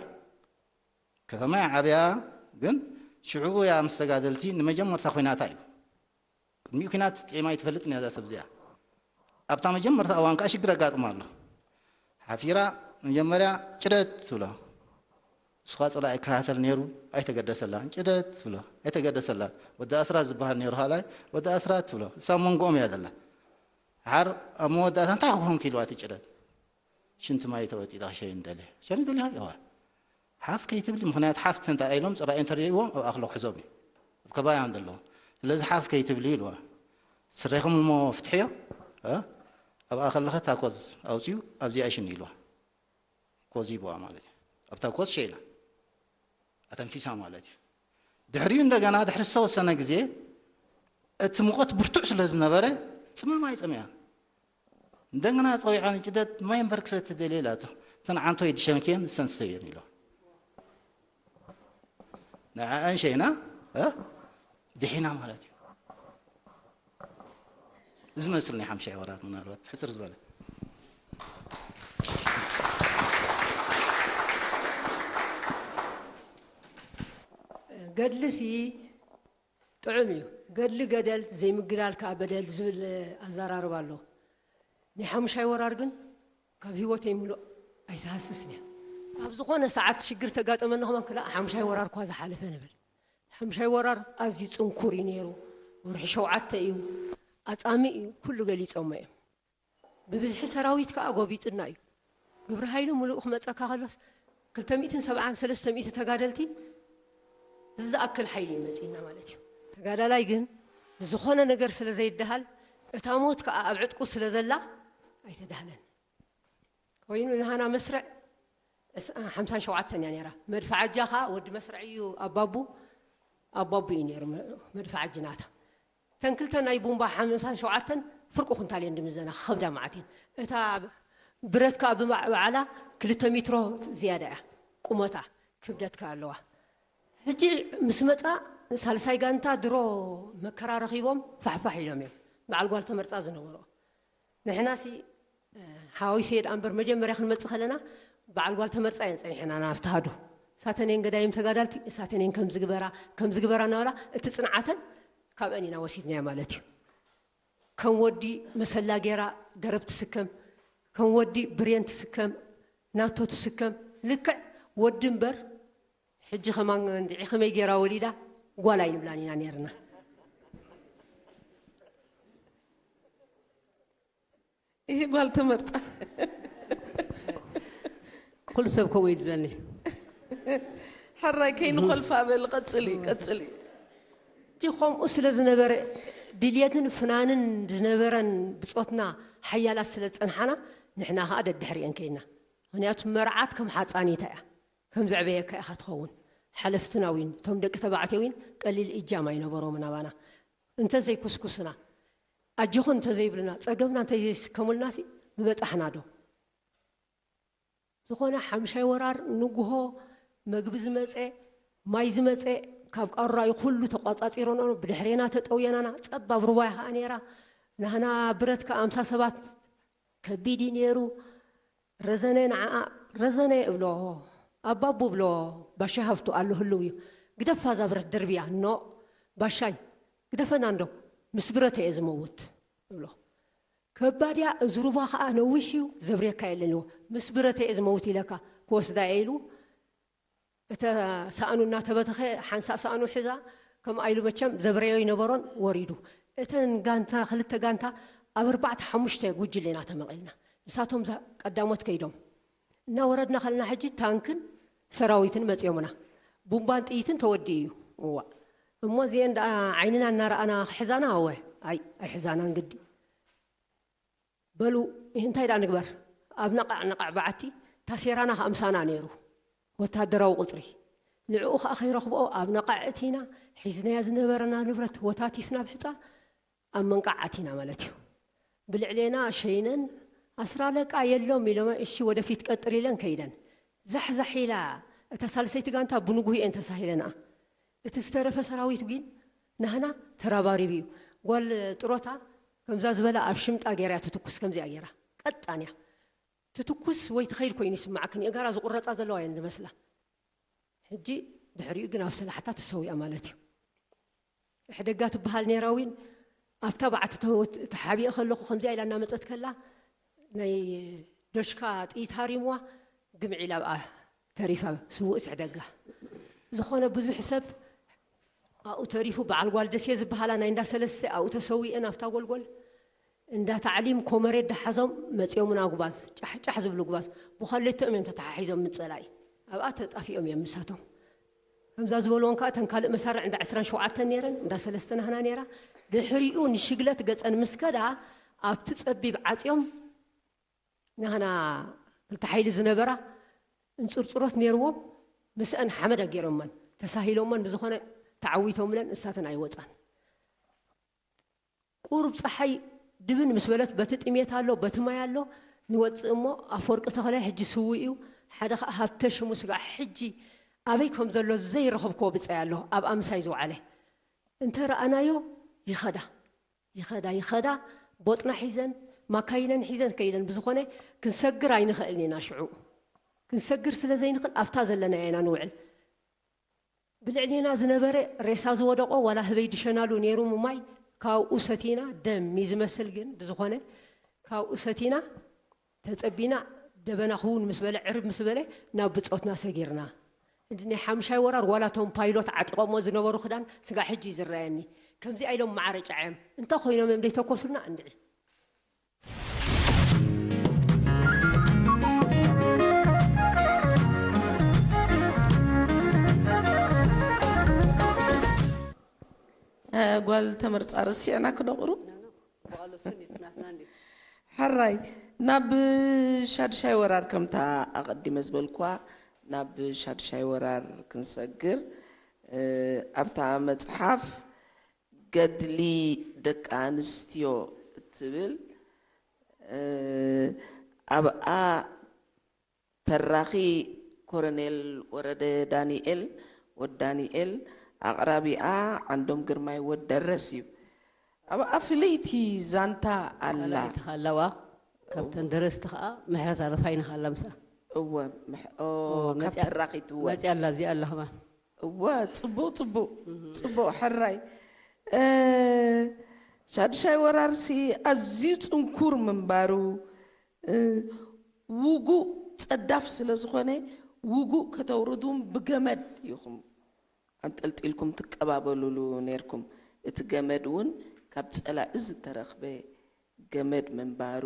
ከተማ እያ ዓብያ፣ ግን ሽዑኡ እያ ምስ ተጋደልቲ ንመጀመርታ ኲናታ እዩ። ቅድሚኡ ኲናት ጥዒማ ኣይትፈልጥን እያ እዛ ሰብ እዚኣ። ኣብታ መጀመርታ እዋን ከኣ ሽግር ኣጋጥማ ኣሎ። ሓፊራ መጀመርያ ጭደት ትብሎ። ንሱ ኸኣ ጸላኢ ይከታተል ነይሩ፣ ኣይተገደሰላን። ጭደት ትብሎ፣ ኣይተገደሰላን። ወዲ ኣስራት ዝበሃል ነይሩ ካልኣይ፣ ወዲ ኣስራት ትብሎ። እሳ ኣብ መንጎኦም እያ ዘላ። ድሓር ኣብ መወዳእታ እንታይ ክኾንኪ ኢልዋ እቲ ጭደት። ሽንቲ ማይ ተወጢጣ ክሸይን ደልየ። ሸኒ ደሊኻ? እዋ። ሓፍ ከይትብሊ፣ ምኽንያት ሓፍ እንተ ኢሎም ጸላኢ እንተሪእዎም ኣብ ኣኽሎ ክሕዞም እዩ። ኣብ ከባቢ እዮም ዘለዉ። ስለዚ ሓፍ ከይትብሊ ኢልዋ። ስሬኹም እሞ ፍትሕዮ፣ እ? ኣብኣ ከለኸ እታ ኮዝ ኣውጺኡ ኣብዚኣ ሽኒ ኢልዋ። ኮዝ ይብዋ ማለት እዩ። ኣብታ ኮዝ ሸይና። ኣተንፊሳ ማለት እዩ። ድሕሪኡ እንደገና ድሕሪ ዝተወሰነ ግዜ እቲ ሙቐት ብርቱዕ ስለ ዝነበረ ጽምም ኣይጸምያን። እንደገና ጸዊዖን ጭደት ማይ እምበር ክሰቲ ደልየ ኢላቶ። እተን ዓንቶ ይድሸንክየን ንሰን ስተየን ኢሎ። ንዕአን ሸይና እ? ድሒና ማለት እዩ። እዚ መስል ናይ ሓምሻይ ወራር ምናልባት ሕፅር ዝበለ ገድልሲ ጥዑም እዩ። ገድሊ ገደል ዘይምግዳል ከዓ በደል ዝብል ኣዘራርባ ኣሎ። ናይ ሓሙሻይ ወራር ግን ካብ ህይወተይ ምሉእ ኣይትሃስስን እያ። ኣብ ዝኾነ ሰዓት ሽግር ተጋጠመኒ ከማን ክላ ሓሙሻይ ወራር እኳ ዝሓለፈ ንብል። ሓሙሻይ ወራር ኣዝዩ ጽንኩር እዩ ነይሩ። ወርሒ ሸውዓተ እዩ። ኣጻሚ እዩ። ኩሉ ገሊጾሞ እዮም። ብብዝሒ ሰራዊት ከዓ ጎቢጥና እዩ። ግብረ ሃይሉ ምሉእ ክመፀካ ከሎስ ክልተ ሚእትን ሰብዓን ሰለስተ ሚእቲ ተጋደልቲ ዝኣክል ሓይሊ እዩ መፂና ማለት እዩ። ተጋዳላይ ግን ንዝኾነ ነገር ስለ ዘይደሃል እታ ሞት ከዓ ኣብ ዕጥቁ ስለ ዘላ ኣይተዳህለን። ኮይኑ ንሃና መስርዕ ዕስ- ሓምሳን ሸውዓተን እያ ነይራ። መድፍዓጃ ከዓ ወዲ መስርዕ እዩ ኣባቡ ኣባቡ እዩ ነይሩ መ- መድፍዓጂ ናታ። ተን ክልተ ናይ ቡምባ ሓምሳን ሸውዓተን ፍርቂ ኩንታል እየን ድምዘና ክኸብዳ መዓት እየን። እታ ብረት ከዓ ብባዕላ ክልተ ሜትሮ ዝያዳ እያ ቁመታ ክብደት ከዓ ኣለዋ። ሕጂ ምስ መፃ ሳልሳይ ጋንታ ድሮ መከራ ረኺቦም ፋሕፋሕ ኢሎም እዮም በዓል ጓል ተመርፃ ዝነበሮ ንሕናሲ ሓዋዊሰ የድኣ እምበር መጀመርያ ክንመፅእ ከለና በዓል ጓል ተመርፃ እየን ፀኒሐና ናብቲ ሃዱ እሳተን እየን ገዳይም ተጋዳልቲ እሳተን እየን ከምዝግበራ ከምዝግበራ እናበላ እቲ ፅንዓተን ካብአን ኢና ወሲድናዮ ማለት እዩ ከም ወዲ መሰላ ገይራ ገረብ ትስከም ከም ወዲ ብሬን ትስከም ናቶ ትስከም ልክዕ ወዲ እምበር ሕጂ ከማን እንድዒ ከመይ ገይራ ወሊዳ ጓል ኣይንብላን ኢና ነይርና ይሄ ጓል ተመርፃ ኩሉ ሰብ ከምኡ እዩ ዝብለኒ ሕራይ ከይንኾልፋ በል ቀፅሊ ቀፅሊ ሕጂ ከምኡ ስለ ዝነበረ ድልየትን ፍናንን ዝነበረን ብፆትና ሓያላት ስለ ዝፀንሓና ንሕና ከዓ ደድሕሪአን ከይና ምክንያቱ መርዓት ከም ሓፃኒታ እያ ከም ዘዕበየካ ኢኻ ትኸውን ሓለፍትና ዊን እቶም ደቂ ተባዕትዮ ዊን ቀሊል እጃም ኣይነበሮምን ኣባና እንተዘይኩስኩስና ኣጆኹን እንተዘይብሉና ጸገምና እንተዘይስከሙልና ሲ ምበጻሕና ዶ ዝኾነ ሓምሻይ ወራር ንጉሆ መግቢ ዝመጸ ማይ ዝመጸ ካብ ቃሩራዩ ኩሉ ተቋጻጺሮኖ ብድሕሬና ተጠውየናና ጸባብ ሩባይ ከዓ ነይራ ናህና ብረት ከዓ ኣምሳ ሰባት ከቢድ እዩ ነይሩ ረዘነ ንዓኣ ረዘነ እብሎ ኣባቡ እብሎ ባሻይ ሃፍቱ ኣሎ ህልው እዩ ግደፋ እዛ ብረት ደርብያ ኖ ባሻይ ግደፈና እንዶ ምስ ብረት እየ ዝመውት እብሎ ከባድያ እዚ ሩባ ከዓ ነዊሕ እዩ ዘብርየካ የለን ኢልዎ ምስ ብረት እየ ዝመውት ኢለካ ክወስዳ እየ ኢሉ እተ ሳእኑ እናተበተኸ ሓንሳእ ሳእኑ ሒዛ ከምኣ ኢሉ መቸም ዘብረዮ ይነበሮን ወሪዱ እተን ጋንታ ክልተ ጋንታ ኣብ ኣርባዕተ ሓሙሽተ ጉጅለ ኢና ተመቒልና ንሳቶም ቀዳሞት ከይዶም እናወረድና ከለና ሕጂ ታንክን ሰራዊትን መፂኦምና ቡምባን ጥይትን ተወዲኡ እዩ እዋ እሞ እዚአን ደኣ ዓይንና እናረኣና ክሕዛና ኣወ ኣይ ኣይሕዛናን ግዲ በሉ እንታይ ደኣ ንግበር ኣብ ነቓዕ ነቓዕ በዓቲ ታሴራና ከኣ ምሳና ነይሩ ወታደራዊ ቁፅሪ ንዕኡ ከኣ ከይረኽብኦ ኣብ ነቓዕ እቲና ሒዝናያ ዝነበረና ንብረት ወታቲፍና ብሕፃ ኣብ መንቃዕ ኣቲና ማለት እዩ ብልዕሌና ሸይነን ኣስራ ለቃ የሎም ኢሎመ እሺ ወደፊት ቀጥር ኢለን ከይደን ዛሕዛሕ ኢላ እታ ሳልሰይቲ ጋንታ ብንጉህ እየን ተሳሂለንኣ እቲ ዝተረፈ ሰራዊት ጊን ናህና ተራባሪቢ እዩ ጓል ጥሮታ ከምዛ ዝበላ ኣብ ሽምጣ ገይራ ትትኩስ ከምዚኣ ገይራ ቀጣን እያ ትትኩስ ወይ ትኸይድ ኮይኑ ይስማዓክን እየ ጋራ ዝቁረፃ ዘለዋ እየን ዝመስላ ሕጂ ድሕሪኡ ግን ኣብ ሰላሕታ ተሰዊኣ ማለት እዩ ሕደጋ ትበሃል ነይራ ዊን ኣብታ በዓቲ ተሓቢአ ከለኹ ከምዚኣ ኢላ እናመፀት ከላ ናይ ዶሽካ ጥይት ሃሪምዋ ግምዒ ኢላ ኣብኣ ተሪፋ ስውእት ሕደጋ ዝኾነ ብዙሕ ሰብ ኣብኡ ተሪፉ በዓል ጓል ደሴ ዝበሃላ ናይ እንዳ ሰለስተ ኣብኡ ተሰዊአን ኣብታ ጎልጎል እንዳ ታዕሊም ኮመሬድ ደሓዞም መፂኦምና ጉባዝ ጫሕጫሕ ዝብሉ ጉባዝ ብኳሌቶም እዮም ተተሓሒዞም ምፀላኢ ኣብኣ ተጣፊኦም እዮም ንሳቶም ከምዛ ዝበልዎን ከዓ እተን ካልእ መሳርዕ እንዳ ዕስራን ሸውዓተን ነይረን እንዳ ሰለስተ ናህና ነይራ ድሕሪኡ ንሽግለት ገፀን ምስ ከዳ ኣብቲ ፀቢብ ዓፅዮም ናህና ክልተ ሓይሊ ዝነበራ እንፅርፅሮት ነይርዎም ምስአን ሓመድ ኣገይሮመን ተሳሂሎመን ብዝኾነ ተዓዊቶምለን እሳተን ኣይወፃን። ቁሩብ ፀሓይ ድብን ምስ በለት በቲ ጥሜት ኣሎ በቲ ማይ ኣሎ ንወፅእ እሞ ኣፈወርቂ ተኽለ ሕጂ ስውእ እዩ። ሓደ ከዓ ሃብተ ሽሙ ስጋዕ ሕጂ ኣበይ ከም ዘሎ ዘይረኸብክዎ ብፀይ ኣሎ ኣብ ኣምሳይ ዝወዓለ እንተ ረኣናዮ ይኸዳ ይኸዳ ይኸዳ ቦጥና ሒዘን ማካይነን ሒዘን ከይደን ብዝኾነ ክንሰግር ኣይንኽእልን ኢና ሽዑ ክንሰግር ስለ ዘይንኽእል ኣብታ ዘለና ኢና ንውዕል ብልዕሌና ዝነበረ ሬሳ ዝወደቆ ዋላ ህበይ ድሸናሉ ነይሩ ምማይ ካብኡ ሰቲና ደም እዩ ዝመስል ግን ብዝኾነ ካብኡ ሰቲና ተጸቢና ደበና ክውን ምስ በለ ዕርብ ምስ በለ ናብ ብጾትና ሰጊርና እንዲ ናይ ሓምሻይ ወራር ዋላ ቶም ፓይሎት ዓጢቆሞ ዝነበሩ ክዳን ስጋ ሕጂ ይዝረየኒ ከምዚኣ ኢሎም ማዓረ ጫዕዮም እንተ ኮይኖም እዮም ዘይተኮሱልና እንድዒ ጓል ተመርፃ ረሲዕና ክደቕሩ ሓራይ ናብ ሻድሻይ ወራር ከምታ ኣቐዲመ ዝበልኳ ናብ ሻድሻይ ወራር ክንሰግር ኣብታ መፅሓፍ ገድሊ ደቂ ኣንስትዮ እትብል ኣብኣ ተራኺ ኮረኔል ወረደ ዳኒኤል ወድ ዳኒኤል ኣቕራቢኣ ዓንዶም ግርማይ ወድ ደረስ እዩ። ኣብኣ ፍልይቲ ዛንታ ኣላ። ካልኣይቲ ካላዋ ካብተን ደረስቲ ከዓ ምሕረት ኣረፋይነ ካላ ምስኣ። እወ፣ ካብ ተራኺት እወ። መፅያ ኣላ ኣብዚኣ ኣላ ከማን። እወ፣ ፅቡቕ ፅቡቕ ፅቡቕ ሕራይ። ሻድሻይ ወራርሲ ኣዝዩ ፅንኩር ምንባሩ ውጉእ ጸዳፍ ስለ ዝኾነ ውጉእ ከተውርዱን ብገመድ ኢኹም ኣንጠልጢልኩም ትቀባበሉሉ ነይርኩም። እቲ ገመድ እውን ካብ ጸላኢ ዝተረኽበ ገመድ ምንባሩ፣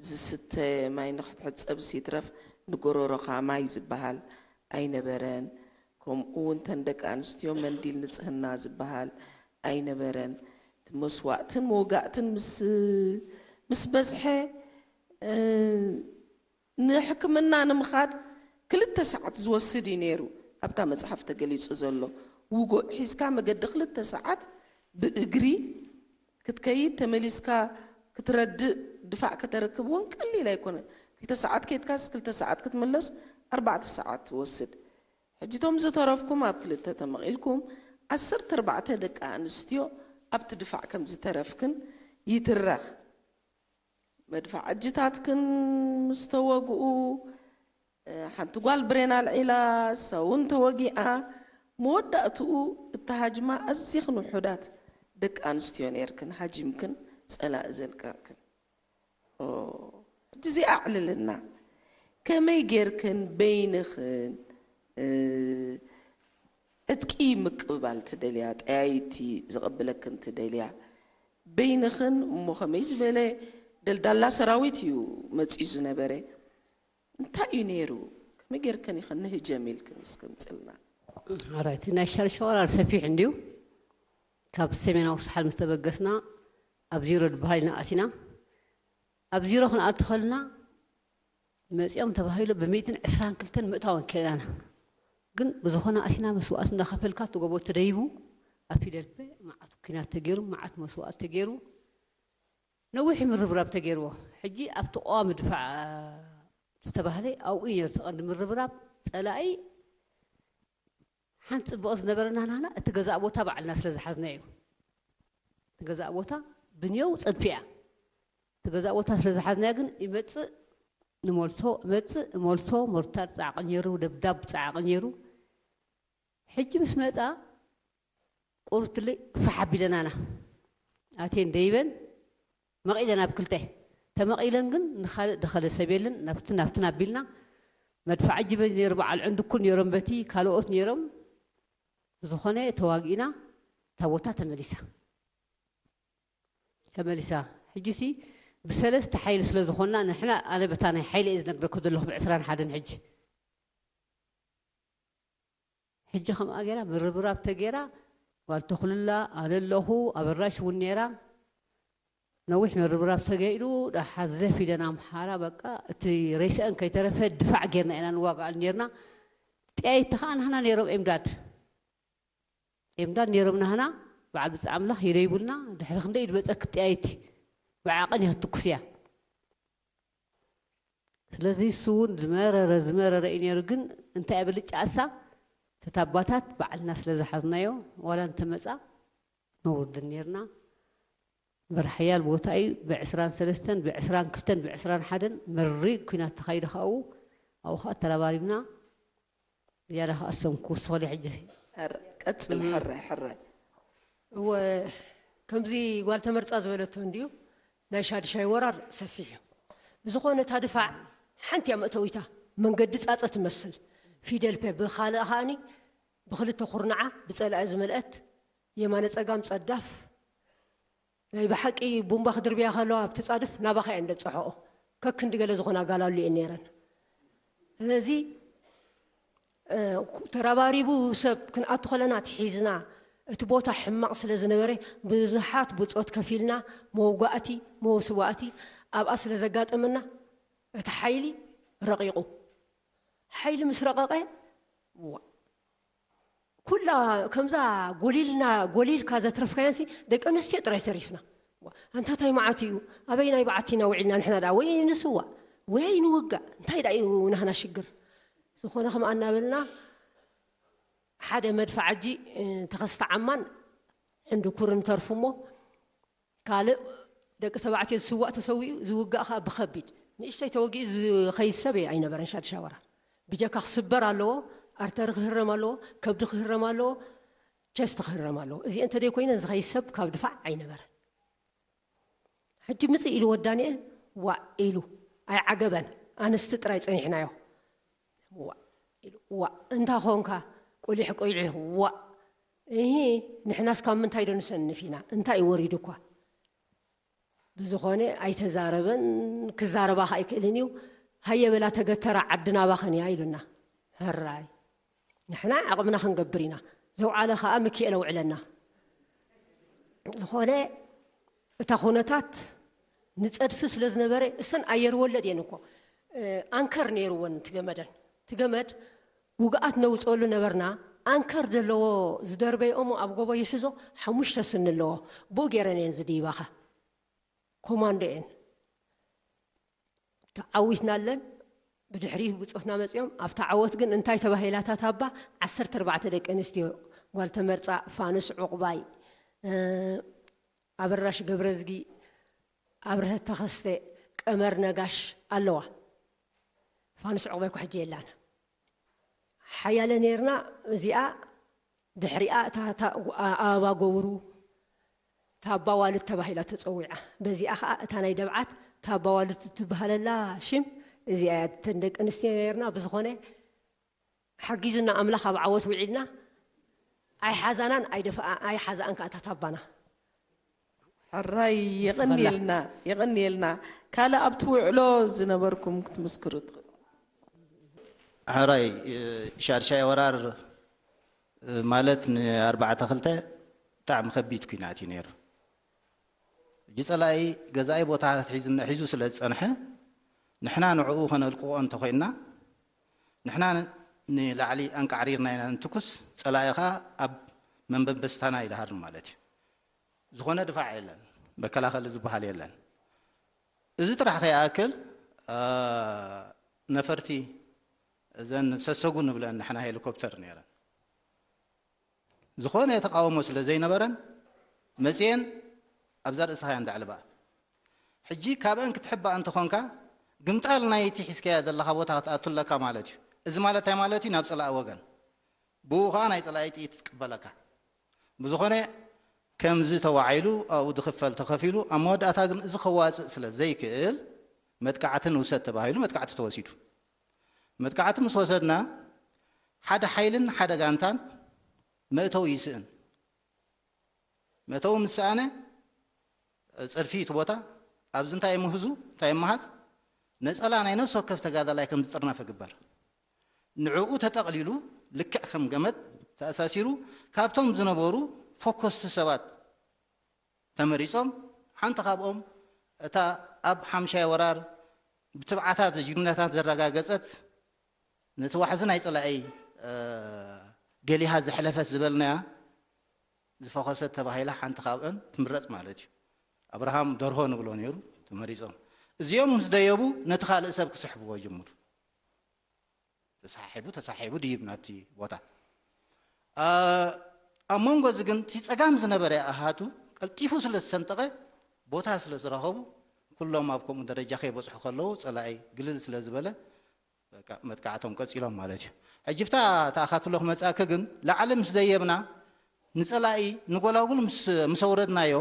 ዝስተ ማይ ንኽትሕጸብስ ይትረፍ ንጎረሮኻ ማይ ዝበሃል ኣይነበረን። ከምኡ እውን ተን ደቂ ኣንስትዮ መንዲል ንጽህና ዝበሃል ኣይነበረን። እቲ መስዋእትን መውጋእትን ምስ ምስ በዝሐ ንሕክምና ንምኻድ ክልተ ሰዓት ዝወስድ እዩ ነይሩ ኣብታ መፅሓፍ ተገሊፁ ዘሎ ውጉእ ሒዝካ መገዲ ክልተ ሰዓት ብእግሪ ክትከይድ ተመሊስካ ክትረድእ ድፋዕ ከተረክብ እውን ቀሊል ኣይኮነን ክልተ ሰዓት ከይድካስ ክልተ ሰዓት ክትምለስ ኣርባዕተ ሰዓት ትወስድ ሕጂ ቶም ዝተረፍኩም ኣብ ክልተ ተመቒልኩም ዓሰርተ ኣርባዕተ ደቂ ኣንስትዮ ኣብቲ ድፋዕ ከም ዝተረፍክን ይትረኽ። መድፍዓጅታትክን ምስ ተወግኡ፣ ሓንቲ ጓል ብሬን ኣልዒላ፣ ሳውን ተወጊኣ፣ መወዳእትኡ እታ ሃጅማ ኣዚኽን ውሑዳት ደቂ ኣንስትዮ ነይርክን ሃጂምክን ጸላኢ ዘልቀቕክን። ሕጂ እዚኣ ኣዕልልና። ከመይ ጌርክን በይንኽን ዕጥቂ ምቅብባል ትደልያ፣ ጠያይቲ ዝቕብለክን ትደልያ፣ በይንኽን እሞ ከመይ ዝበለ ደልዳላ ሰራዊት እዩ መፂኡ ዝነበረ፣ እንታይ እዩ ነይሩ፣ ከመይ ጌርክን ኢኽን ንህጀም ኢልክን እስኪ ምፅልና። ኣራይቲ ናይ ሻርሻ ወራር ሰፊሕ እንድዩ፣ ካብ ሰሜናዊ ሳሓል ምስ ተበገስና ኣብ ዚሮ ዝበሃል ኢና ኣቲና፣ ኣብ ዚሮ ክንኣቱ ከልና መፂኦም ተባሂሉ ብሚእትን ዕስራን ክልተን ምእታው ኣንኪእላና። ግን ብዝኾነ ኣሲና መስዋእቲ እንዳኸፈልካ እቲ ጎቦ ተደይቡ ኣብ ፊደልፔ መዓት ኲናት ተገይሩ፣ መዓት መስዋእቲ ተገይሩ፣ ነዊሕ ምርብራብ ተገይርዎ። ሕጂ ኣብቲ ቀዋሚ ድፋዕ ዝተባህለ ኣብኡ እዩ ነይሩ እቲ ቀንዲ ምርብራብ። ፀላኢ ሓንቲ ፅቡቕ ዝነበረና ናህና እቲ ገዛእ ቦታ ባዕልና ስለ ዝሓዝና እዩ። እቲ ገዛእ ቦታ ብንየው ፀድፊ እያ። እቲ ገዛእ ቦታ ስለ ዝሓዝናዮ ግን ይመፅእ ንመልሶ እመፅእ እመልሶ ሞርታር ፃዕቒ ነይሩ ደብዳብ ፃዕቒ ነይሩ ሕጂ ምስ መፃ ቁርትሊ ፋሕ ኣቢለናና ኣቴን ደይበን መቒለን ኣብ ክልተ ተመቒለን ግን ንኻልእ ደኸለ ሰብ የለን ናብትን ናብትን ኣቢልና መድፋዕ ጅበ ነይሩ በዓል ዕንድኩል ነይሮም በቲ ካልኦት ነይሮም ብዝኾነ ተዋጊእና እታ ቦታ ተመሊሳ ተመሊሳ ሕጂ ሲ ብሰለስተ ሓይሊ ስለ ዝኾንና ንሕና ኣነ በታ ናይ ሓይሊ እየ ዝነግረኩ ዘለኹ ብዕስራን ሓደን ሕጂ ሕጂ ከምኣ ገይራ ምርብራብ ተገይራ ጓል ተኹልላ ኣነ ኣለኹ ኣበራሽ እውን ነይራ ነዊሕ ምርብራብ ተገይሩ ደሓር ዘፍ ኢለን ኣምሓራ በቃ እቲ ሬስአን ከይተረፈ ድፋዕ ጌርና ኢና ንዋጋኣል ኔርና ጥያይቲ ከዓ ናህና ነይሮም ኤምዳድ ኤምዳድ ነይሮም ናህና በዓል ብፃ ኣምላኽ ይደይቡልና ድሕሪ ክንደይ ድመፀክ ጥያይቲ ብዓቐን ይክትኩስ እያ። ስለዚ እሱ እውን ዝመረረ ዝመረረ እዩ ነይሩ። ግን እንታይ ብልጫ እሳ ተታባታት ባዕልና ስለ ዝሓዝናዮ ዋላ እንተመፃ ነውርድን ነርና። በርሓያል ቦታ እዩ። ብዕስራን ሰለስተን ብዕስራን ክልተን ብዕስራን ሓደን መሪ ኩናት ተኻይደ ካብኡ ኣብኡ ከዓ ተረባሪብና ዝያዳ ከዓ ሰምኩ ስኸሊ ሕጂ ቀፅል ሕራይ ሕራይ እወ ከምዚ ጓል ተመርፃ ዝበለቶ እንድዩ ናይ ሻድሻይ ወራር ሰፊሕ እዩ። ብዝኾነ እታ ድፋዕ ሓንቲ እያ መእተዊታ መንገዲ ፃፀ ትመስል ፊደል ፔ ብኻልእ ከኣኒ ብክልተ ኩርናዓ ብፀላኢ ዝመልአት የማነ ፀጋም ፀዳፍ ናይ ብሓቂ ቡምባ ክድርብያ ከለዋ ኣብ ትፃድፍ ናባኻ እየን ደብፀሐኦ ከክንዲ ገለ ዝኾና ጋላሉ እየን ነይረን ስለዚ ተረባሪቡ ሰብ ክንኣቱ ከለና ትሒዝና እቲ ቦታ ሕማቕ ስለ ዝነበረ ብዙሓት ብፆት ከፊልና መውጋእቲ መውስዋእቲ ኣብኣ ስለ ዘጋጠመና እቲ ሓይሊ ረቂቑ ሓይሊ ምስ ረቐቐ ኩላ ከምዛ ጎሊልና ጎሊልካ ዘትረፍካየንሲ ደቂ ኣንስትዮ ጥራይ ተሪፍና። ኣንታ ታይ መዓት እዩ ኣበይ ናይ በዓት ኢና ውዒልና ንሕና ደኣ ወይ ንስዋ ወይ ንውጋእ እንታይ ደኣ እዩ ናህና ሽግር ዝኾነ ከምኣ እናበልና ሓደ መድፋዕ ሕጂ ተኸስተ ዓማን ዕንድኩርን ተርፉ እሞ ካልእ ደቂ ተባዕትዮ ዝስዋእ ተሰዊኡ ዝውጋእ ከዓ ብኸቢድ ንእሽተይ ተወጊኡ ዝኸይድ ሰብ ኣይነበረን ሻድሻ ወራር ብጀካ ክስበር ኣለዎ ኣርተሪ ክህረም ኣለዎ ከብዲ ክህረም ኣለዎ ቸስት ክህረም ኣለዎ እዚአን ተደይ ኮይነን ዝኸይድ ሰብ ካብ ድፋዕ ኣይነበረን ሕጂ ምፅእ ኢልዎ ዳንኤል ዋእ ኢሉ ኣይዓገበን ኣንስቲ ጥራይ ፀኒሕናዮ ዋእ ኢሉ ዋእ እንታ ኾንካ ቁሊሕ ቆይዒ ዋእ እሂ ንሕናስ ካብ ምንታይ ዶ ንሰንፍ ኢና እንታይ እዩ ወሪዱ እኳ ብዝኾነ ኣይተዛረበን ክዛረባ ከ ኣይክእልን እዩ ሃየ በላ ተገተራ ዓዲ ናባኽን እያ ኢሉና ሕራይ ንሕና ዓቕምና ክንገብር ኢና ዘውዓለ ከዓ ምኪኤል ኣውዕለና ዝኾነ እታ ኩነታት ንፀድፊ ስለ ዝነበረ እሰን ኣየር ወለድ እየን እኮ ኣንከር ነይርወን ትገመደን ትገመድ ውግኣት ነውፀሉ ነበርና ኣንከር ዘለዎ ዝደርበይኦሞ ኣብ ጎቦ ይሕዞ ሓሙሽተ ስኒ ኣለዎ ብኡ ገይረን እየን ዝድይባኻ ኮማንዶ እየን ተዓዊትናለን ብድሕሪ ብፆትና መፂኦም ኣብታ ዓወት ግን እንታይ ተባሂላታ ታባ ዓሰርተ ኣርባዕተ ደቂ ኣንስትዮ ጓል ተመርፃ ፋኑስ ዕቑባይ ኣበራሽ ገብረዝጊ ኣብርሀት ተኸስተ ቀመር ነጋሽ ኣለዋ ፋኑስ ዕቑባይ እኳ ሕጂ የላን ሓያለ ነይርና እዚኣ ድሕሪኣ እታ ኣበባ ገብሩ ታባ ዋልድ ተባሂላ ተፀዊዓ በዚኣ ከዓ እታ ናይ ደብዓት ታባ ዋልድ ትበሃለላ ሽም እዚኣ እያ ተን ደቂ ኣንስትዮ ነይርና ብዝኾነ ሓጊዙና ኣምላኽ ኣብ ዓወት ውዒልና ኣይሓዛናን ኣይደፍኣ ኣይሓዛኣን ከዓ እታ ታባና ሕራይ የቐንየልና የቐንየልና ካልእ ኣብቲ ውዕሎ ዝነበርኩም ክትምስክሩ ትኽእሉ ሕራይ ሻድሻይ ወራር ማለት ንኣርባዕተ ክልተ ብጣዕሚ ከቢድ ኩናት እዩ ነይሩ ሕጂ ፀላኢ ገዛኢ ቦታታት ሒዙ ስለ ዝፀንሐ ንሕና ንዕኡ ከነልቅቆ እንተኮይንና ንሕና ንላዕሊ ኣንቃዕሪርና ኢና ንትኩስ ፀላኢ ከዓ ኣብ መንበበስታና ይድሃር ማለት እዩ ዝኾነ ድፋዕ የለን መከላኸሊ ዝበሃል የለን እዚ ጥራሕ ከይኣክል ነፈርቲ እዘን ሰሰጉ ንብለን ንሕና ሄሊኮፕተር ነይረን ዝኾነ ተቃውሞ ስለ ዘይነበረን መፅየን ኣብዛ ርእስኻ እየን ዘዕልባ ሕጂ ካብአን ክትሕባእ እንተኾንካ ግምጣል ናይቲ ሒዝካያ ዘለኻ ቦታ ክትኣቱ ኣለካ ማለት እዩ እዚ ማለት እንታይ ማለት እዩ ናብ ፀላኢ ወገን ብኡ ከዓ ናይ ፀላኢ ጥይት ትቅበለካ ብዝኾነ ከምዚ ተዋዒሉ ኣብኡ ዝኽፈል ተኸፊሉ ኣብ መወዳእታ ግን እዚ ከዋፅእ ስለ ዘይክእል መጥቃዕቲ ንውሰድ ተባሂሉ መጥቃዕቲ ተወሲዱ መጥቃዕቲ ምስ ወሰድና ሓደ ሓይልን ሓደ ጋንታን መእተዊ ይስእን መእተዊ ምስ ሰኣነ ፀድፊ እቲ ቦታ ኣብዚ እንታይ ምህዙ እንታይ መሃፅ ነፀላ ናይ ነፍሲ ወከፍ ተጋዳላይ ከም ዝጥርነፍ ይግበር ንዕኡ ተጠቕሊሉ ልክዕ ከም ገመድ ተኣሳሲሩ ካብቶም ዝነበሩ ፎኮስቲ ሰባት ተመሪፆም ሓንቲ ካብኦም እታ ኣብ ሓምሻይ ወራር ብትብዓታት ጅግንነታት ዘረጋገፀት ነቲ ዋሕዚ ናይ ፀላኢ እ፣ ገሊሃ ዝሕለፈት ዝበልናያ ዝፈኸሰት ተባሂላ ሓንቲ ካብአን ትምረጽ ማለት እዩ። ኣብርሃም ደርሆ ንብሎ ነይሩ፣ ተመሪጾም። እዚኦም ምስ ደየቡ ነቲ ካልእ ሰብ ክስሕብዎ ይጅምሩ። ተሳሒቡ፣ ተሳሒቡ ድይብ ናብቲ ቦታ። እ፣ ኣብ መንጎ እዚ ግን እቲ ጸጋም ዝነበረ ኣሃቱ ቀልጢፉ ስለ ዝሰንጠቐ፣ ቦታ ስለ ዝረኸቡ፣ ኩሎም ኣብ ከምኡ ደረጃ ከይበጽሑ ከለዉ ጸላኢ ግልል ስለ ዝበለ፣ በቃ መጥቃዕቶም ቀጺሎም ማለት እዩ። ሕጂ ብታ ተኣኻትሎ ክመጽኣከ ግን ላዕሊ ምስ ደየብና ንጸላኢ ንጎላጉል ምስ፣ ምስ ኣውረድናዮ፣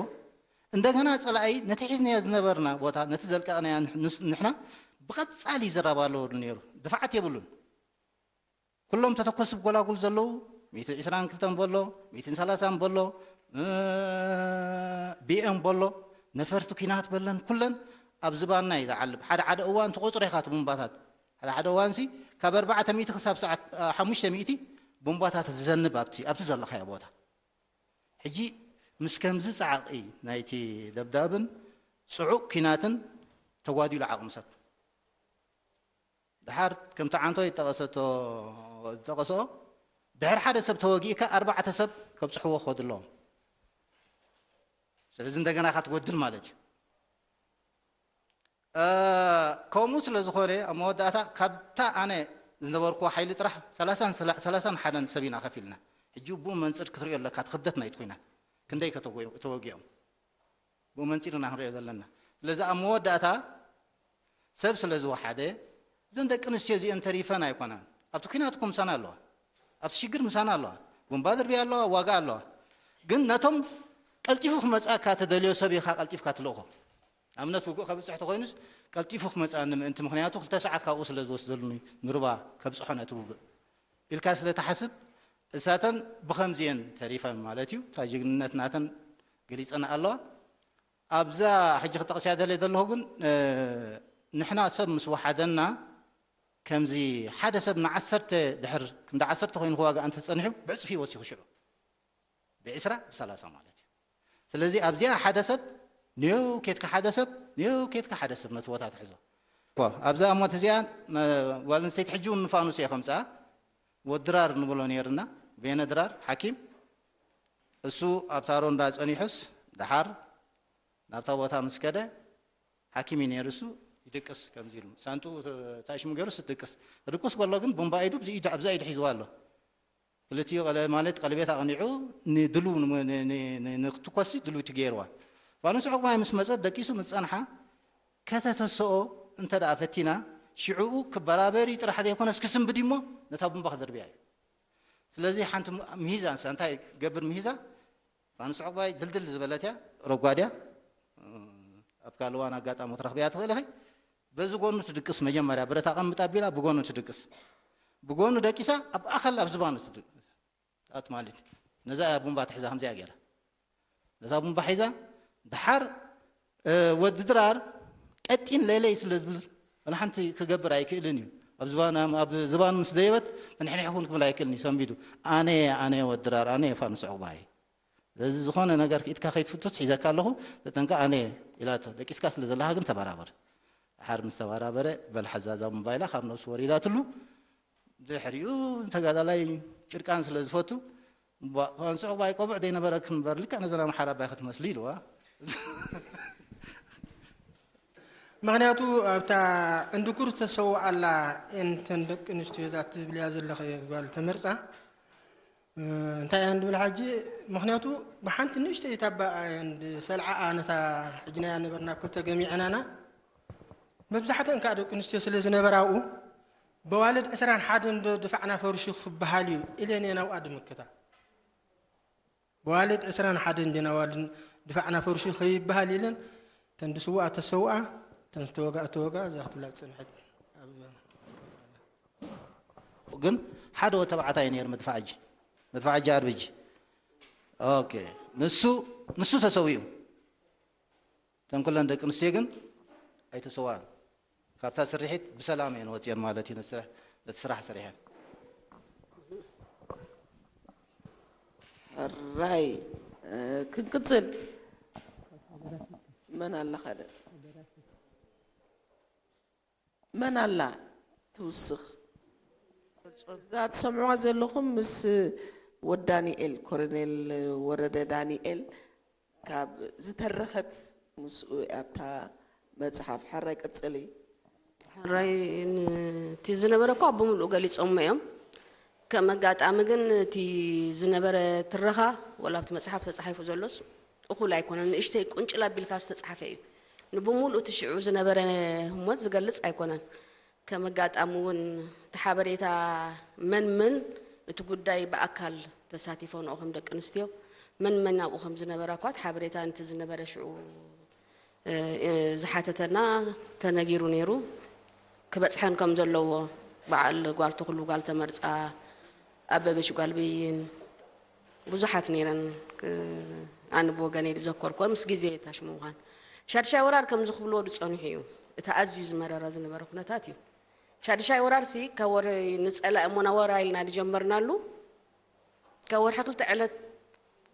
እንደገና ጸላኢ ነቲ ሒዝናዮ ዝነበርና ቦታ፣ ነቲ ዘልቀቕናዮ ንሕ-፣ ንስ-፣ ንሕና ብቐጻሊ ይዘራብ ኣለዎ ነይሩ። ድፋዓት የብሉን። ኩሎም ተተኮሲ ብጎላጉል ዘለዉ፣ ሚእትን ዕስራን ክልተን በሎ፣ ሚእትን ሰላሳን በሎ፣ እ፣ ቢ ኤም በሎ፣ ነፈርቲ ኲናት በለን፣ ኩለን ኣብ ዝባንና እዩ ዝዓልብ። ሓደ ሓደ እዋን ትቖጽሮ ኢኻ እቲ ቡምባታት። ሓደ ሓደ እዋንሲ ካብ ኣርባዕተ ሚእቲ ክሳብ ሰዓት፣ እ፣ ሓሙሽተ ሚእቲ ቡምባታት ዝዘንብ ኣብቲ፣ ኣብቲ ዘለኻዮ ቦታ። ሕጂ ምስ ከምዚ ጻዕቒ ናይቲ ደብዳብን ጽዑቕ ኲናትን ተጓዲሉ ዓቕሚ ሰብ። ደሓር ከምቲ ዓንቶ ይጠቐሰቶ፣ ዝጠቐስኦ፣ ድሕሪ ሓደ ሰብ ተወጊእካ ኣርባዕተ ሰብ ከብጽሕዎ ክኸዱ ኣለዎም። ስለዚ እንደገና ኢኻ ትጎድል ማለት እዩ። እ፣ ከምኡ ስለ ዝኾነ ኣብ መወዳእታ ካብታ ኣነ ዝነበርኩዎ ሓይሊ ጥራሕ ሰላሳን፣ ሰላ-፣ ሰላሳን ሓደን ሰብ ኢና ከፊልና። ሕጂ ብኡ መንጽር ክትሪኦ ኣለካ እቲ ክብደት ናይቲ ኲናት። ክንደይ ከ ተጎ-፣ ተወጊኦም? ብኡ መንጺር ኢና ክንሪኦ ዘለና። ስለዚ ኣብ መወዳእታ ሰብ ስለ ዝወሓደ፣ እዘን ደቂ ኣንስትዮ እዚአን ተሪፈን ኣይኮናን። ኣብቲ ኲናት እኮ ምሳና ኣለዋ። ኣብቲ ሽግር ምሳና ኣለዋ። ቡምባ ድርብያ ኣለዋ፣ ዋጋ ኣለዋ። ግን ነቶም ቀልጢፉ ክመጽኣካ ተደልዮ ሰብ ኢኻ ቀልጢፍካ ትልእኾ። ኣብነት ውግእ ከብጽሕ ተኾይኑስ ቀልጢፉ ክመጽኣኒ ምእንቲ፣ ምኽንያቱ ክልተ ሰዓት ካብኡ ስለ ዝወስደሉኒ ንሩባ ከብጽሖ ነቲ ውግእ ኢልካ ስለ ትሓስብ፣ እሳተን ብኸምዚየን ተሪፈን ማለት እዩ። እታ ጅግንነት ናተን ገሊጸን ኣለዋ። ኣብዛ ሕጂ ክጠቕስያ ደልየ ዘለኹ ግን፣ እ፣ ንሕና ሰብ ምስ ወሓደና፣ ከምዚ ሓደ ሰብ ንዓሰርተ ድሕር ክንዲ ዓሰርተ ኮይኑ ክዋጋእ እንተጸኒሑ፣ ብዕጽፊ እዩ ወሲኹ ሽዑ። ብዕስራ፣ ብሰላሳ ማለት እዩ። ስለዚ ኣብዚኣ ሓደ ሰብ፣ ኔው ኬትካ ሓደ ሰብ፣ ኔው ኬትካ ሓደ ሰብ ነቲ ቦታ ትሕዞ። እኮ ኣብዛ እሞት እዚኣ፣ ነ-፣ ጓል ኣንስተይቲ ሕጂ እውን ንፋኑስ እየ ከምጽኣ። ወዲ ድራር ንብሎ ነይርና፣ ቬነ ድራር ሓኪም። እሱ ኣብታ ሮንዳ ጸኒሑስ፣ ደሓር ናብታ ቦታ ምስ ከደ፣ ሓኪም እዩ ነይሩ እሱ፣ ይድቅስ ከምዚ ኢሉ። ሳንጥኡ ተ-፣ ታሽሙ ገይሩስ ይድቅስ። ክድቅስ ከሎ ግን ቡምባ ኢዱ፣ ብዚ ኢዱ፣ ኣብዛ ኢዱ ሒዝዋ ኣሎ። ክልቲኡ ቀለ-፣ ማለት ቀለቤት ኣቕኒዑ ንድሉ ን-፣ ን-፣ ን-፣ ን-፣ ንክትኮሲ ድልውቲ ገይርዋ። ፋኑስ ዕቑባይ ምስ መጸት ደቂሱ ምስ ጸንሓ፣ ከተተስኦ እንተ ደኣ ፈቲና፣ ሽዕኡ ክበራበር እዩ ጥራሕ ዘይኮነስ ክስንብድ እሞ ነታ ቡምባ ክደርብያ እዩ። ስለዚ ሓንቲ ም-፣ ምሂዛ ንሳ እንታይ ክትገብር ምሂዛ? ፋኑስ ዕቑባይ ድልድል ዝበለት እያ፣ ረጓድ እያ። ኣብ ካልእ እዋን ኣጋጣሚ ክትረኽብያ ትኽእሊ ኢኺ። በዚ ጎኑ ትድቅስ፣ መጀመርያ ብረት ኣቐምጥ ኣቢላ ብጎኑ ትድቅስ። ብጎኑ ደቂሳ ኣብ ኣኸል ኣብ ዝባኑ ትድቅስ። ኣት ማለት ነዛ እያ ቡምባ ትሕዛ ከምዚኣ ገይራ። ነታ ቡምባ ሒዛ ድሓር፣ እ፣ ወዲ ድራር ቀጢን ለይለይ ስለ ዝብል ወላ ሓንቲ ክገብር ኣይክእልን እዩ። ኣብ ዝባና-፣ ኣብ ዝባኑ ምስ ደየበት ንሕንሕ ይኹን ክብል ኣይክእልን እዩ። ሰንቢዱ ኣነ፣ ኣነ ወዲ ድራር፣ ኣነ ፋኑስ ዕቑባይ። ስለዚ ዝኾነ ነገር ክኢድካ ከይትፍቱስ ሒዘካ ኣለኹ፣ ተጠንቀቕ ኣነ ኢላቶ። ደቂስካ ስለ ዘለኻ ግን ተበራበር። ድሓር ምስ ተበራበረ በል ሓዛዛ ቡምባ ኢላ ካብ ነብሱ ወሪዳትሉ። ድሕሪኡ ተጋዳላይ ጭርቃን ስለ ዝፈቱ፣ ባ-፣ ፋኑስ ዕቑባይ ቆቡዕ ዘይነበረክ እምበር ልክዕ ነዘን ኣምሓራ ኣባይ ክትመስሊ ኢልዋ። ምኽንያቱ ኣብታ ዕንድኩር ዝተሰውኣላ እየን እተን ደቂ ኣንስትዮ እዛ ትብልያ ዘለኺ ጓል ተመርጻ። እ፣ እንታይ እየን ዝብል ሓጂ? ምኽንያቱ ብሓንቲ ንእሽተይ ታባ እየን ዝሰልዓኣ ነታ ሕጂ ናይ ኣነበርና ኣብ ክልተ ገሚዐናና። መብዛሕትአን ከዓ ደቂ ኣንስትዮ ስለ ዝነበራ ኣብኡ፣ በዋልድ ዕስራን ሓደን ዶ ድፋዕና ፈሪሱ ክበሃል እዩ ኢለን እየን ኣብኣ ዝምክታ። በዋልድ ዕስራን ሓደን ድና ዋልድ ድፋዕና ፈሪሱ ከይበሃል ኢለን፣ እተን ዝስውኣ ተሰውኣ፣ እተን ዝተወግኣ ተወግኣ፣ እዛ ክትብላ ዝጸንሐት ኣብ ግን ሓደ ወዲ ተባዕታይ ነይሩ መድፍዓጂ፣ መድፍዓጂ ኣርብጂ። ኦኬ፣ ንሱ፣ ንሱ ተሰዊኡ። እተን ኩለን ደቂ ኣንስትዮ ግን ኣይተሰዋን። ካብታ ስርሒት ብሰላም እየን ወፅየን ማለት እዩ። ነቲ ስራሕ፣ ነቲ ስራሕ ሰሪሐን። ሕራይ፣ እ፣ ክንቅፅል። መን ኣላ ካልእ? መን ኣላ ትውስኽ? እዛ ትሰምዕዋ ዘለኹም ምስ ወዲ ዳንኤል፣ ኮሎኔል ወረደ ዳንኤል ካብ ዝተረኸት ምስኡ ኣብታ መጽሓፍ። ሕራይ ቀጽሊ። ሕራይ፣ እቲ ዝነበረ እኳ ብምሉእ ገሊጾሞ እዮም። ከም ኣጋጣሚ ግን እቲ ዝነበረ ትረኻ ወላ ኣብቲ መጽሓፍ ተጻሒፉ ዘሎስ እኹል ኣይኮነን። ንእሽተይ ቁንጭል ኣቢልካ ዝተጻሕፈ እዩ። ንብምሉእ እቲ ሽዑ ዝነበረ ህሞት ዝገልጽ ኣይኮነን። ከም ኣጋጣሚ እውን እቲ ሓበሬታ መን መን እቲ ጉዳይ ብኣካል ተሳቲፎ ንኦ ከም ደቂ ኣንስትዮ መን መን ኣብኡ ከም ዝነበራ እኳ እቲ ሓበሬታ ነቲ ዝነበረ ሽዑ ዝሓተተና ተነጊሩ ነይሩ። ክበፅሐን ከም ዘለዎ በዓል ጓል ተኽሉ፣ ጓል ተመርፃ፣ ኣበበች ጓል በይን ብዙሓት ነይረን። ኣነ ብወገነይ ዝዘከርኩ ምስ ግዜ ታሽሙ ምዃን ሻድሻይ ወራር ከም ዝኽብልዎ ዝፀንሑ እዩ። እቲ ኣዝዩ ዝመረረ ዝነበረ ኩነታት እዩ። ሻድሻይ ወራር ሲ ካብ ወረ ንፀላኢ እሞና ወራ ኢልና ዝጀመርናሉ ካብ ወርሒ ክልተ ዕለት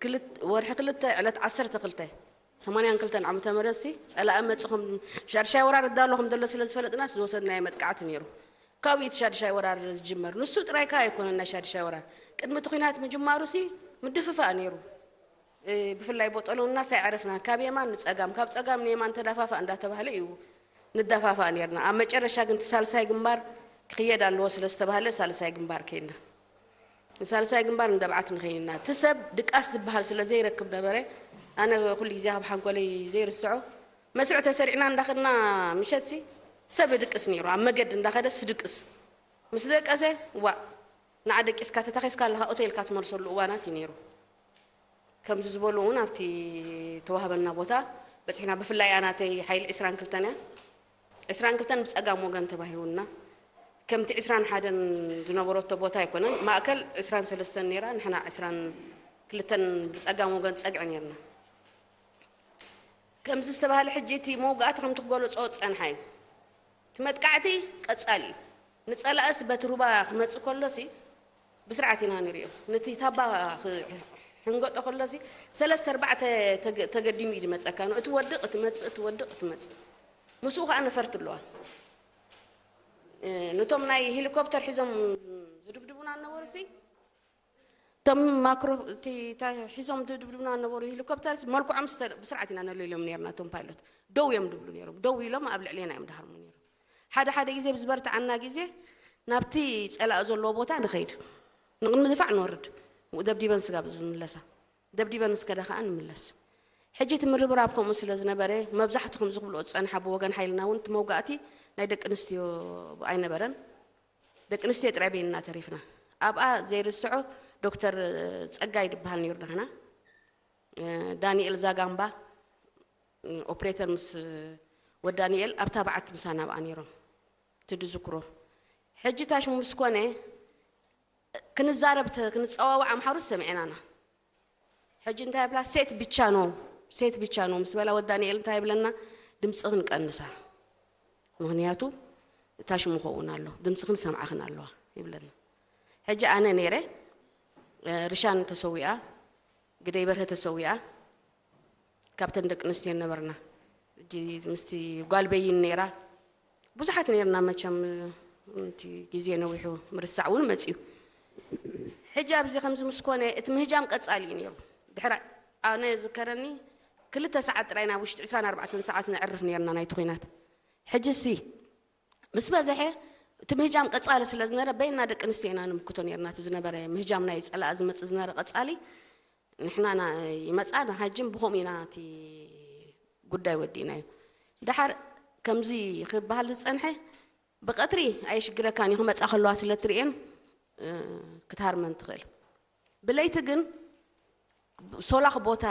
ክልት- ወርሒ ክልተ ዕለት ዓሰርተ ክልተ ሰማንያን ክልተን ዓመተ ምህረት ሲ ፀላኢ መፅኹም ሻድሻይ ወራር እዳሎ ከም ዘሎ ስለ ዝፈለጥና ዝወሰድናዮ መጥቃዕቲ ነይሩ። ካብኡ እቲ ሻድሻይ ወራር ዝጅመር ንሱ ጥራይ ከ ኣይኮነን። ናይ ሻድሻይ ወራር ቅድሚ እቲ ኩናት ምጅማሩ ሲ ምድፍፋእ ነይሩ። ብፍላይ ቦጠሎንና ሳይዕረፍና ካብ የማን ንፀጋም ካብ ፀጋም ንየማን ተዳፋፋ እንዳተባህለ እዩ ንዳፋፋ ነርና። ኣብ መጨረሻ ግን ሳልሳይ ግንባር ክኽየድ ኣለዎ ስለ ዝተባህለ ሳልሳይ ግንባር ከይና። ሳልሳይ ግንባር ንደብዓት ንኸይንና እቲ ሰብ ድቃስ ዝበሃል ስለ ዘይረክብ ነበረ። ኣነ ኩሉ ግዜ ካብ ሓንኮለይ ዘይርስዖ መስርዕ ተሰሪዕና እንዳኸድና ምሸትሲ ሰብ ድቅስ ነይሩ ኣብ መገዲ እንዳኸደስ ድቅስ ምስ ደቀሰ ዋ ንዓ ደቂስካ ተታኺስካ ኣለኻ እቶ ኢልካ ትመልሰሉ እዋናት እዩ ነይሩ። ከምዚ ዝበሉ እውን ኣብቲ ተዋህበና ቦታ በፂሕና። ብፍላይ ኣናተይ ሓይሊ ዕስራን ክልተን እያ። ዕስራን ክልተን ብፀጋም ወገን ተባሂቡና ከምቲ ዕስራን ሓደን ዝነበረቶ ቦታ ኣይኮነን። ማእከል ዕስራን ሰለስተን ነይራ፣ ንሕና ዕስራን ክልተን ብፀጋም ወገን ፀግዒ ነይርና። ከምዚ ዝተባህለ ሕጂ እቲ መውጋእቲ ከምቲ ክገለፆ ዝፀንሓ እዩ። እቲ መጥቃዕቲ ቀፃሊ እዩ። ንፀላእስ በቲ ሩባ ክመፅእ ከሎሲ ብስርዓት ኢና ንሪኦ። ነቲ ታባ ክሕንገጦ ከሎሲ ሰለስተ ኣርባዕተ ተገዲሙ እዩ ዝመፀካ። እቲ ወድቕ እቲ መፅእ እቲ ወድቕ እቲ መፅእ ምስኡ ከዓ ነፈርቲ ኣለዋ። ነቶም ናይ ሄሊኮፕተር ሒዞም ዝድብድቡና ነበሩ ሲ እቶም ማክሮ እቲ ሒዞም ዝድብድቡና ነበሩ ሄሊኮፕተር መልክዖም ብስርዓት ኢና ነለሎም ነርና። እቶም ፓይሎት ደው እዮም ድብሉ ነሮም። ደው ኢሎም ኣብ ልዕሌና እዮም ድሃርሙ ነሮም። ሓደ ሓደ ግዜ ብዝበርትዓና ግዜ ናብቲ ፀላእ ዘለዎ ቦታ ንኸይድ ንቕድሚ ድፋዕ ንወርድ ደብዲበን ስጋብ ዝምለሳ ደብዲበን ምስ ከዳ ከዓ ንምለስ። ሕጂ እቲ ምርብራብ ከምኡ ስለ ዝነበረ መብዛሕትኹም ዝኽብልኦ ዝፀንሓ ብወገን ሓይልና እውን እቲ መውጋእቲ ናይ ደቂ ኣንስትዮ ኣይነበረን። ደቂ ኣንስትዮ ጥራይ በይንና ተሪፍና። ኣብኣ ዘይርስዖ ዶክተር ፀጋይ ዝበሃል ነይሩ ዳህና ዳንኤል ዛጋምባ ኦፕሬተር ምስ ወዲ ዳንኤል ኣብታ በዓቲ ምሳና ኣብኣ ነይሮም። እቲ ዝዝክሮ ሕጂ ታሽሙ ምስ ኮነ ክንዛረብ ክንፀዋዋዕ ኣምሓሩ ሰሚዕናና። ሕጂ እንታይ ይብላ ሴት ብቻ ነው ሴት ብቻ ነው ምስ በላ ወዲ ዳንኤል እንታይ ይብለና ድምፅኽን ቀንሳ ምክንያቱ ታሽሙ ከውን ኣሎ ድምፅኽን ሰምዓኽን ኣለዋ ይብለና። ሕጂ ኣነ ነይረ ርሻን ተሰዊኣ ግደይ በርሀ ተሰዊኣ ካብተን ደቂ ኣንስትዮ ነበርና። ምስቲ ጓል በይን ነይራ ብዙሓት ነርና መቸም እቲ ግዜ ነዊሑ ምርሳዕ እውን መፅዩ። ሕጂ ኣብዚ ከምዚ ምስ ኮነ እቲ ምህጃም ቀፃሊ እዩ ነይሩ። ድሕሪ ኣነ ዝከረኒ ክልተ ሰዓት ጥራይ ናብ ውሽጢ ዕስራን ኣርባዕተን ሰዓት ነዕርፍ ነርና ናይቲ ኩናት። ሕጂ ሲ ምስ በዝሐ እቲ ምህጃም ቀፃሊ ስለ ዝነበረ በይና ደቂ ኣንስትዮ ኢና ንምክቶ ነርና። እቲ ዝነበረ ምህጃም ናይ ፀላእ ዝመፅእ ዝነበረ ቀፃሊ ንሕና ይመፃ ንሃጅም ብኸምኡ ኢና እቲ ጉዳይ ወዲእናዮ። ደሓር ከምዚ ክበሃል ዝፀንሐ ብቐትሪ ኣይሽግረካን እዩ ክመፃ ከለዋ ስለ ትርእየን ክትሃርመን ትኽእል። ብለይቲ ግን ሶላኽ ቦታ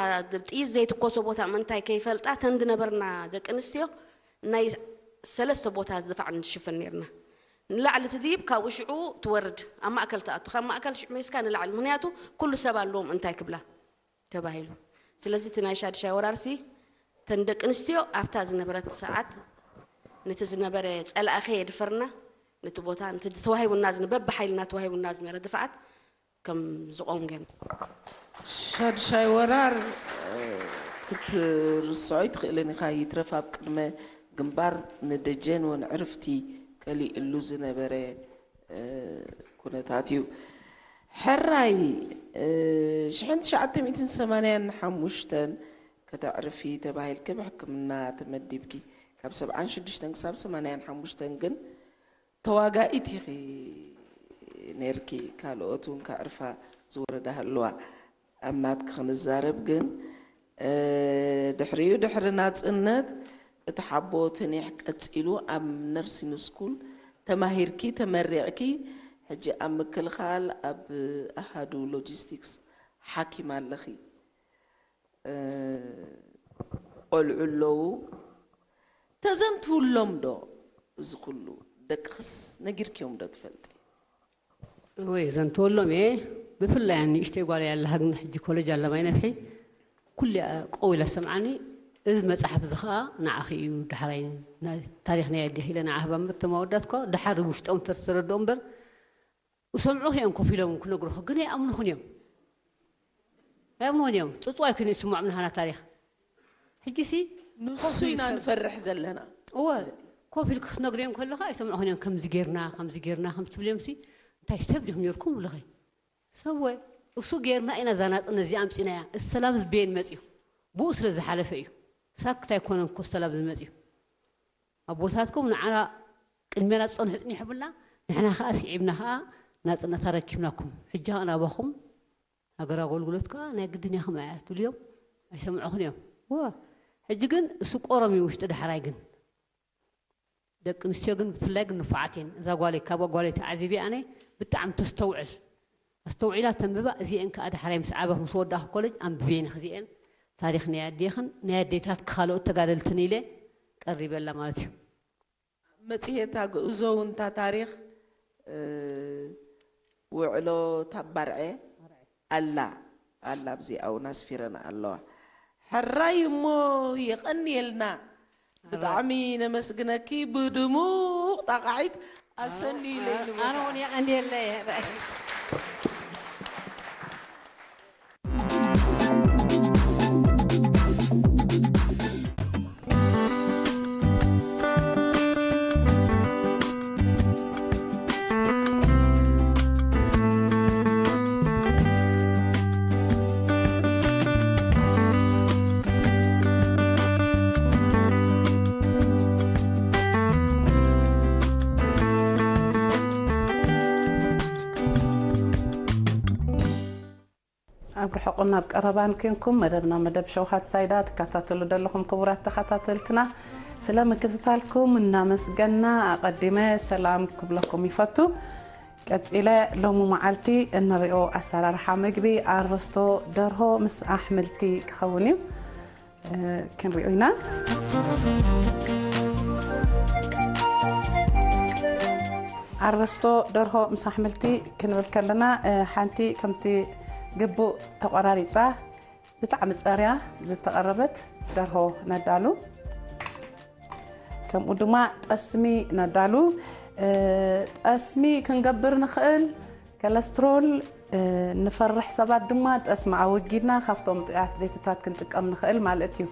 ጥይት ዘይትኮሶ ቦታ ምእንታይ ከይፈልጣ ተን ዝነበርና ደቂ ኣንስትዮ ናይ ሰለስተ ቦታ ዝድፋዕ ንሽፍን ነርና። ንላዕሊ ትድይብ ካብኡ ሽዑ ትወርድ ኣብ ማእከል ትኣቱ ካብ ማእከል ሽዑ ሜስካ ንላዕሊ ምክንያቱ ኩሉ ሰብ ኣለዎም እንታይ ክብላ ተባሂሉ። ስለዚ እቲ ናይ ሻድሻይ ወራርሲ ተን ደቂ ኣንስትዮ ኣብታ ዝነበረት ሰዓት ነቲ ዝነበረ ጸላኢ ከየድፈርና ነቲ ቦታ ነቲ ተዋሂቡና ዝነበ በብሓይልና ተዋሂቡና ዝነበረ ድፍዓት ከም ዝቆም ገይሩ። ሻድሻይ ወራር ክትርስዖ ይትኽእልን ኢኻ። ይትረፍ ኣብ ቅድመ ግንባር ንደጀን ወንዕርፍቲ ከሊእሉ ዝነበረ ኩነታት እዩ። ሕራይ ሽሕን ትሽዓተ ሚእትን ሰማንያን ሓሙሽተን ከተዕርፊ ተባሂልኪ ብሕክምና ተመዲብኪ፣ ካብ ሰብዓን ሽዱሽተን ክሳብ ሰማንያን ሓሙሽተን ግን ተዋጋኢት ኢኺ ነርኪ። ካልኦት እውን ከዕርፋ ዝወረዳ ህልዋ ኣብ ናትኪ ክንዛረብ ግን ድሕሪኡ ድሕሪ ናፅነት እቲ ሓቦ ተኒሕ ቀፂሉ ኣብ ነርሲን ስኩል ተማሂርኪ ተመሪቕኪ፣ ሕጂ ኣብ ምክልኻል ኣብ ኣሃዱ ሎጂስቲክስ ሓኪም ኣለኺ። ቆልዑ ኣለዉ። ተዘንትውሎም ዶ እዚ ኩሉ? ደቅኽስ ነጊርክዮም ዶ ትፈልጢ? ወይ ዘንተወሎም እየ። ብፍላይ ንእሽተይ ጓል ያለሃ ግን ሕጂ ኮሌጅ ኣለማይ ነፍሒ ኩሉ ቀው ኢላ ሰምዓኒ። እዚ መፅሓፍ እዚ ከዓ ንዓኺ እዩ ዳሕራይ ታሪኽ ናይ ኣዴኺ ኢለ ንዓ ህባ ምርተማ ወዳትኳ ዳሓር ውሽጦም ተረድኦ እምበር እሰምዑ እዮም ኮፍ ኢሎም ክነግሩኹ ግን ኣይኣምኑኹን እዮም። ኣይኣምኑን እዮም። ፅፅዋ ኣይኮነ ይስምዖም ናሃና ታሪኽ ሕጂ ሲ ንሱ ኢና ንፈርሕ ዘለና። እወ ኮፍ ኢልክ ክትነግርዮም ከለኻ ኣይሰምዑኹን እዮም። ከምዚ ጌርና ከምዚ ጌርና ከም ትብልዮም ሲ እንታይ ሰብ ዲኹም ነርኩም ብለኸ ሰወ እሱ ጌርና ኢና እዛ ናፅነት እዚኣ ኣምፂናያ። እዚ ሰላም ዝበየን መፅዩ ብኡ ስለ ዝሓለፈ እዩ። ሳክት ኣይኮነን እኮ ሰላም ዝመፅዩ ኣቦታትኩም ንዓና ቅድሜና ዝፀንሑ ፅኒሑ ብልና ንሕና ከዓ ስዒብና ከዓ ናፅነታ ረኪብናኩም ሕጂ ከዓ ናባኹም ሃገር ኣገልግሎት ከዓ ናይ ግድን ያኹም ኣያ ትብልዮም ኣይሰምዑኹን እዮም። ወ ሕጂ ግን እሱ ቆሮም እዩ ውሽጢ ዳሕራይ ግን ደቂ ኣንስትዮ ግን ብፍላይ ግን ንፉዓት እየን። እዛ ጓለይ ካብ ጓለይ ተዓዚቢ ኣነ ብጣዕሚ ተስተውዕል ኣስተውዒላ ተንብባ እዚአን ከዓ ዳሕራይ ምስ ዓበኽ ምስ ወዳእኹ ኮለጅ ኣንብብየን እዚአን ታሪኽ ናይ ኣዴኽን ናይ ኣዴታት ካልኦት ተጋደልትን ኢለ ቀሪበላ ማለት እዩ። መፅሄት ኣግእዞ እውን እታ ታሪኽ ውዕሎ ታባርዐ ኣላ ኣላ ኣብዚኣ እውን ኣስፊረን ኣለዋ። ሕራይ እሞ የቐንየልና። ብጣዕሚ ነመስግነኪ ብድሙቕ ጣቓዒት ኣሰንዩለይ ንቦታ። ኣነ እውን የቐንየለይ። ኣብ ርሑቕን ኣብ ቀረባን ኮንኩም መደብና መደብ ሸውሃት ሳይዳ ትከታተሉ ዘለኹም ክቡራት ተኸታተልትና ስለ ምክትታልኩም እናመስገና ኣቐዲመ ሰላም ክብለኩም ይፈቱ። ቀጺለ ሎሚ መዓልቲ እንሪኦ ኣሰራርሓ ምግቢ ኣረስቶ ደርሆ ምስ ኣሕምልቲ ክኸውን እዩ። ክንሪኦ ኢና። ኣረስቶ ደርሆ ምስ ኣሕምልቲ ክንብል ከለና ሓንቲ ከምቲ ግቡእ ተቆራሪፃ ብጣዕሚ ፀርያ ዝተቐረበት ደርሆ ነዳሉ። ከምኡ ድማ ጠስሚ ነዳሉ። ጠስሚ ክንገብር ንኽእል ከለስትሮል ንፈርሕ ሰባት ድማ ጠስሚ ኣወጊድና ካብቶም ጥዑያት ዘይትታት ክንጥቀም ንኽእል ማለት እዩ።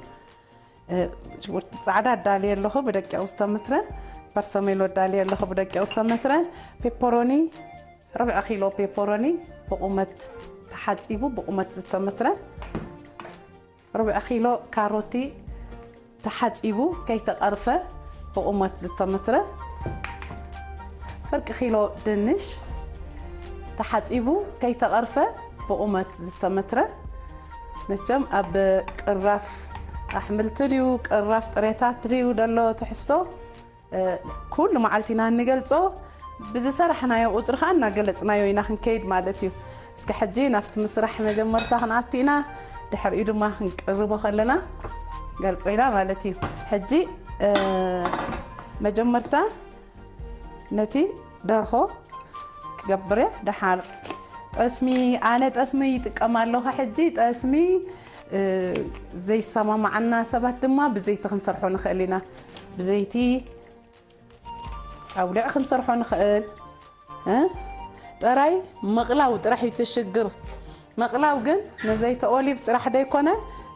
ሽጉርቲ ፃዕዳ ኣዳልየ ኣለኹ ብደቂቕ ዝተመትረ፣ በርሰሜሎ ኣዳልየ ኣለኹ ብደቂቕ ዝተመትረ፣ ፔፐሮኒ ርብዒ ኪሎ ፔፐሮኒ ብቑመት ተሓፂቡ ብቑመት ዝተመትረ፣ ርብዒ ኪሎ ካሮቲ ተሓፂቡ ከይተቐርፈ ብቑመት ዝተመትረ፣ ፍርቂ ኪሎ ድንሽ ተሓፂቡ ከይተቐርፈ ብቑመት ዝተመትረ። መቸም ኣብ ቅራፍ ኣሕምልቲ ድዩ ቅራፍ ጥሬታት ድዩ ደሎ ትሕዝቶ ኩሉ መዓልቲ ኢና እንገልፆ። ብዝሰራሕናዮ ቁፅሪ ከዓ እናገለፅናዮ ኢና ክንከይድ ማለት እዩ። እስከ ሕጂ ናብቲ ምስራሕ መጀመርታ ክንኣቱ ኢና። ድሕሪኡ ድማ ክንቅርቦ ከለና ገልፆ ኢና ማለት እዩ። ሕጂ መጀመርታ ነቲ ደርሆ ክገብር እየ። ደሓር ጠስሚ ኣነ ጠስሚ ይጥቀም ኣለኹ። ሕጂ ጠስሚ ዘይሰማማዓና ሰባት ድማ ብዘይቲ ክንሰርሖ ንኽእል ኢና። ብዘይቲ ኣውሊዕ ክንሰርሖ ንኽእል። ጥራይ ምቕላው ጥራሕ እዩ እቲ ሽግር። ምቕላው ግን ንዘይቲ ኦሊቭ ጥራሕ ደይኮነ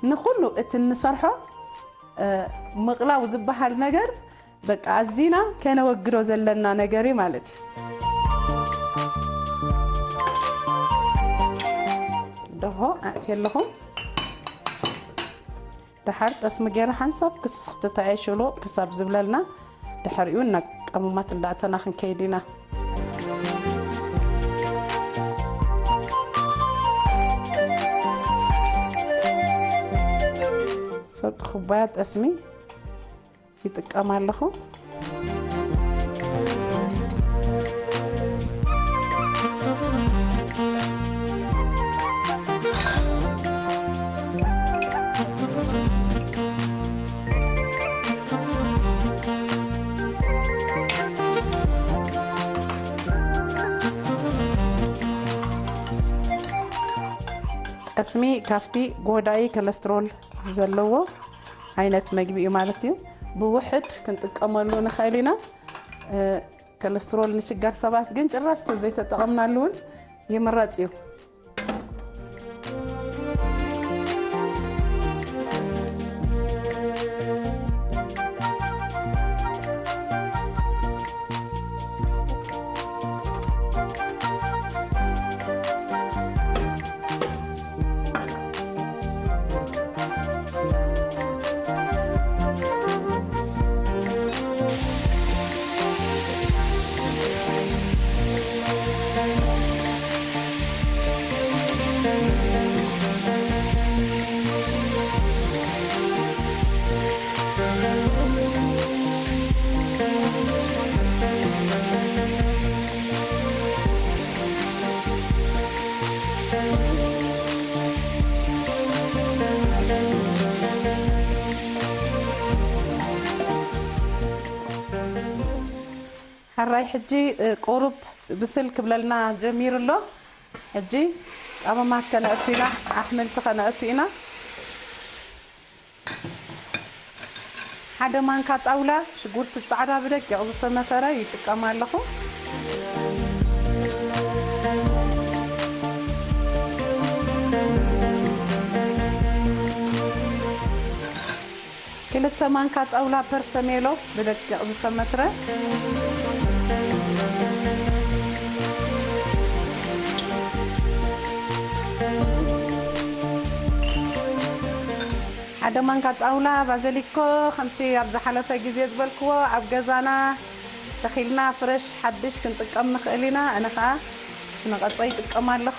ንኹሉ እቲ እንሰርሖ ምቕላው ዝበሃል ነገር በቃ ኣዚና ከነወግዶ ዘለና ነገር እዩ ማለት እዩ። ኣለኹ። ደሓር ጠስሚ ገይረ ሓንሳብ ክስ-፣ ክትተኣየሽሉ ክሳብ ዝብለልና፣ ድሕሪኡ ናብ ቀመማት እንዳእተና ክንከይድ ኢና። ፍርቂ ኩባያ ጠስሚ ይጥቀም ኣለኹ። ጠስሚ ካብቲ ጎዳኢ ኮለስትሮል ዘለዎ ዓይነት መግቢ እዩ ማለት እዩ። ብውሕድ ክንጥቀመሉ ንኽእል ኢና። እ፣ ኮለስትሮል ንሽጋር ሰባት ግን ጭራሽ ተዘይተጠቐምናሉ እውን ይምረጽ እዩ። ሕራይ ሕጂ፣ እ፣ ቁሩብ ብስል ክብለልና ጀሚሩ ኣሎ። ሕጂ ቀመማት ከነእቱ ኢና፣ ኣሕምልቲ ከነእቱ ኢና። ሓደ ማንካ ጣውላ ሽጉርቲ ጻዕዳ ብደቂቕ ዝተመተረ ይጥቀም ኣለኹ። ክልተ ማንካ ጣውላ ፐርሰሜሎ ብደቂቕ ዝተመትረ። ሓደ ማንካ ጣውላ ባዘሊኮ፣ ከምቲ ኣብ ዝሓለፈ ግዜ ዝበልክዎ፣ ኣብ ገዛና ተኺልና ፍረሽ ሓድሽ ክንጥቀም ንኽእል ኢና። ኣነ ኸኣ ንቐጸ ይጥቀም ኣለኹ።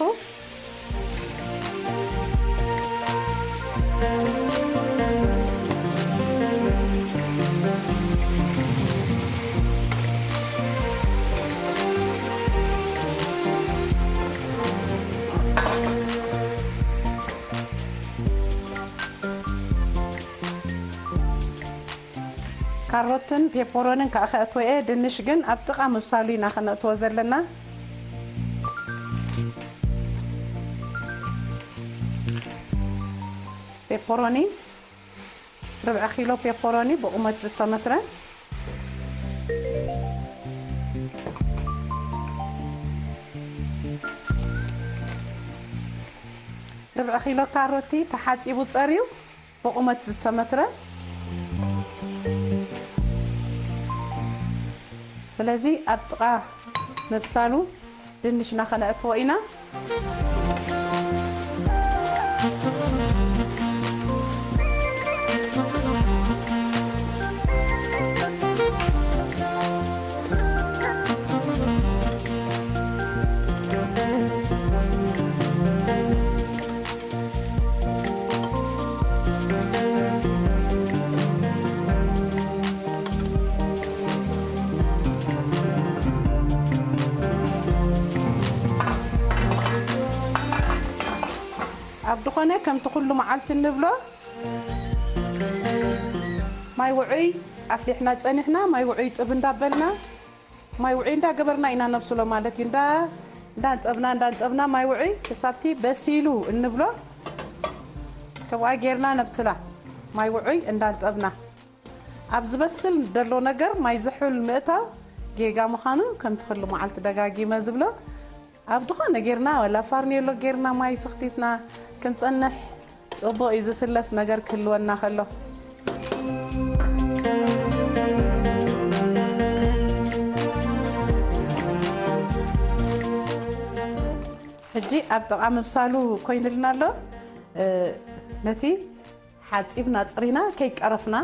ካሮትን ፔፐሮንን ከዓ ከእትወ እየ። ድንሽ ግን ኣብ ጥቓ ምብሳሉ ኢና ከነእትዎ ዘለና። ፔፐሮኒ፣ ርብዒ ኪሎ ፔፐሮኒ ብቑመት ዝተመትረ፣ ርብዒ ኪሎ ካሮቲ ተሓጺቡ ጸርዩ ብቑመት ዝተመትረ። ስለዚ ኣብ ጥቓ ምብሳሉ ድንሽና ከነእትዎ ኢና። ኣብ ዝኾነ ከምቲ ኩሉ መዓልቲ እንብሎ ማይ ውዑይ ኣፍሊሕና ጸኒሕና፣ ማይ ውዑይ ጥብ እንዳበልና፣ ማይ ውዑይ እንዳገበርና ኢና ነብስሎ ማለት እዩ። እንዳ-፣ እንዳንጸብና፣ እንዳንጸብና ማይ ውዑይ ክሳብቲ በሲሉ እንብሎ ከምኣ ጌርና ነብስላ። ማይ ውዑይ እንዳንጸብና። ኣብ ዝበስል ደሎ ነገር ማይ ዝሑል ምእታው ጌጋ ምዃኑ ከምቲ ኩሉ መዓልቲ ደጋጊመ ዝብሎ፣ ኣብ ድኾነ ጌርና፣ ወላ ፋርኔሎ ጌርና ማይ ሰኽቲትና ክንጸንሕ ጽቡቕ እዩ፣ ዝስለስ ነገር ክህልወና ከሎ። ሕጂ ኣብ ጥቓ ምብሳሉ ኮይኑልና ኣሎ። ነቲ ሓጺብና ጽሪና ከይቀረፍና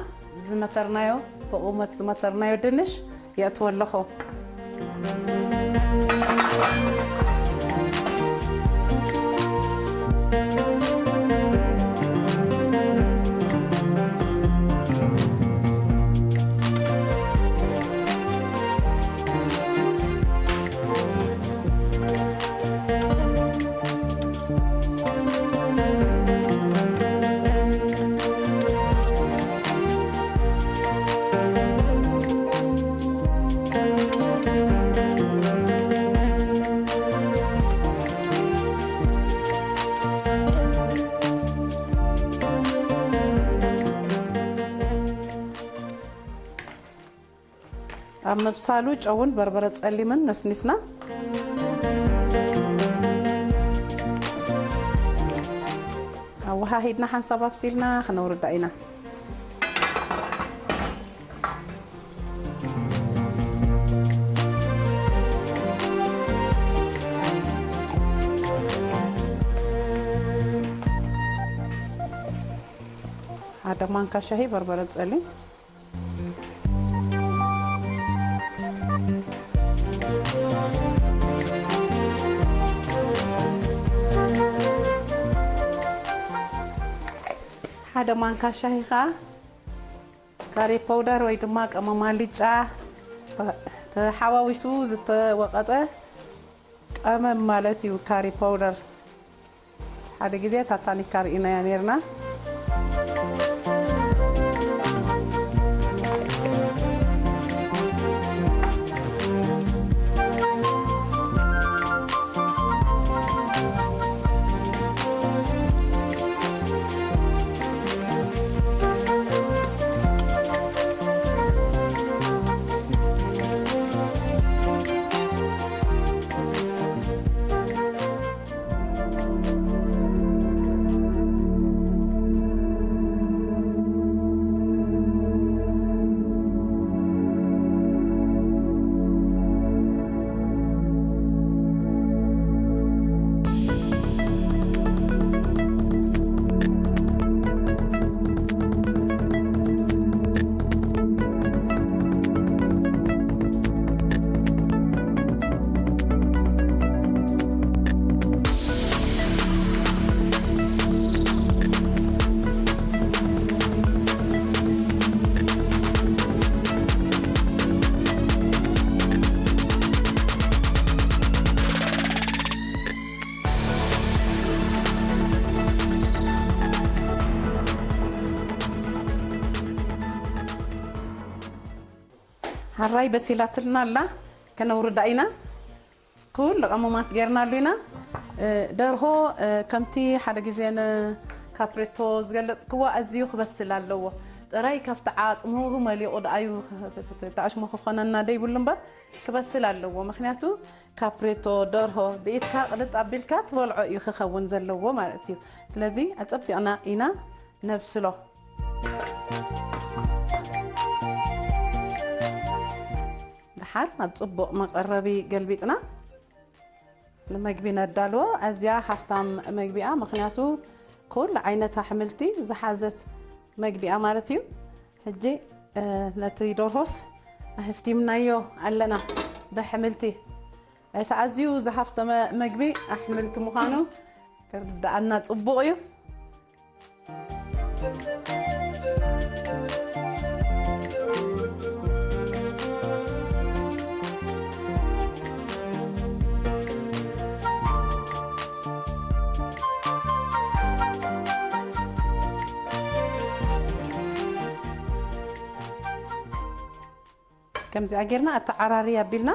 ዝመተርናዮ፣ ብቑመት ዝመተርናዮ ድንሽ የእትዎ ኣለኹ። ኣብ ምብሳሉ ጨውን በርበረ ጸሊምን ነስኒስና፣ ኣወሃሂድና ሓንሳብ ኣብሲልና ክነውርዳ ኢና። ሓደ ማንካ ሻሂ በርበረ ጸሊም። ሓደ ማንካ ሻሂ ኸኣ ካሪ ፓውደር ወይ ድማ ቀመም ኣልጫ ተሓዋዊሱ ዝተወቐጠ ቀመም ማለት እዩ። ካሪ ፓውደር ሓደ ግዜ ታታኒካ ርኢናያ ነይርና። ሓራይ በሲላትልና ኣላ፣ ከነውርዳ ኢና። ኩሉ ቀመማት ጌርናሉ ኢና። እ፣ ደርሆ፣ እ፣ ከምቲ ሓደ ግዜ ንካፕሬቶ ዝገለጽክዎ ኣዝዩ ክበስል ኣለዎ። ጥራይ ካብቲ ዓጽሙ መሊቑ ደኣዩ ተኣሽሞ ክኾነና ደይብሉ እምበር ክበስል ኣለዎ። ምኽንያቱ ካፕሬቶ ደርሆ ብኢድካ ቅልጥ ኣቢልካ ትበልዖ እዩ ክኸውን ዘለዎ ማለት እዩ። ስለዚ ኣጸቢቕና ኢና ነብስሎ። ደሓር ናብ ጽቡቕ መቐረቢ ገልቢጥና ንመግቢ ነዳልዎ። ኣዝያ ሃፍታም መግቢ እያ፣ ምኽንያቱ ኩሉ ዓይነት ኣሕምልቲ ዝሓዘት መግቢ እያ ማለት እዩ። ሕጂ፣ እ፣ ነቲ ደርሆስ ኣህፍቲምናዮ ኣለና ብኣሕምልቲ። እቲ ኣዝዩ ዝሃፍተመ መግቢ ኣሕምልቲ ምዃኑ ክርድኣና ጽቡቕ እዩ። ከምዚኣ ጌርና ኣተዓራሪ ኣቢልና፣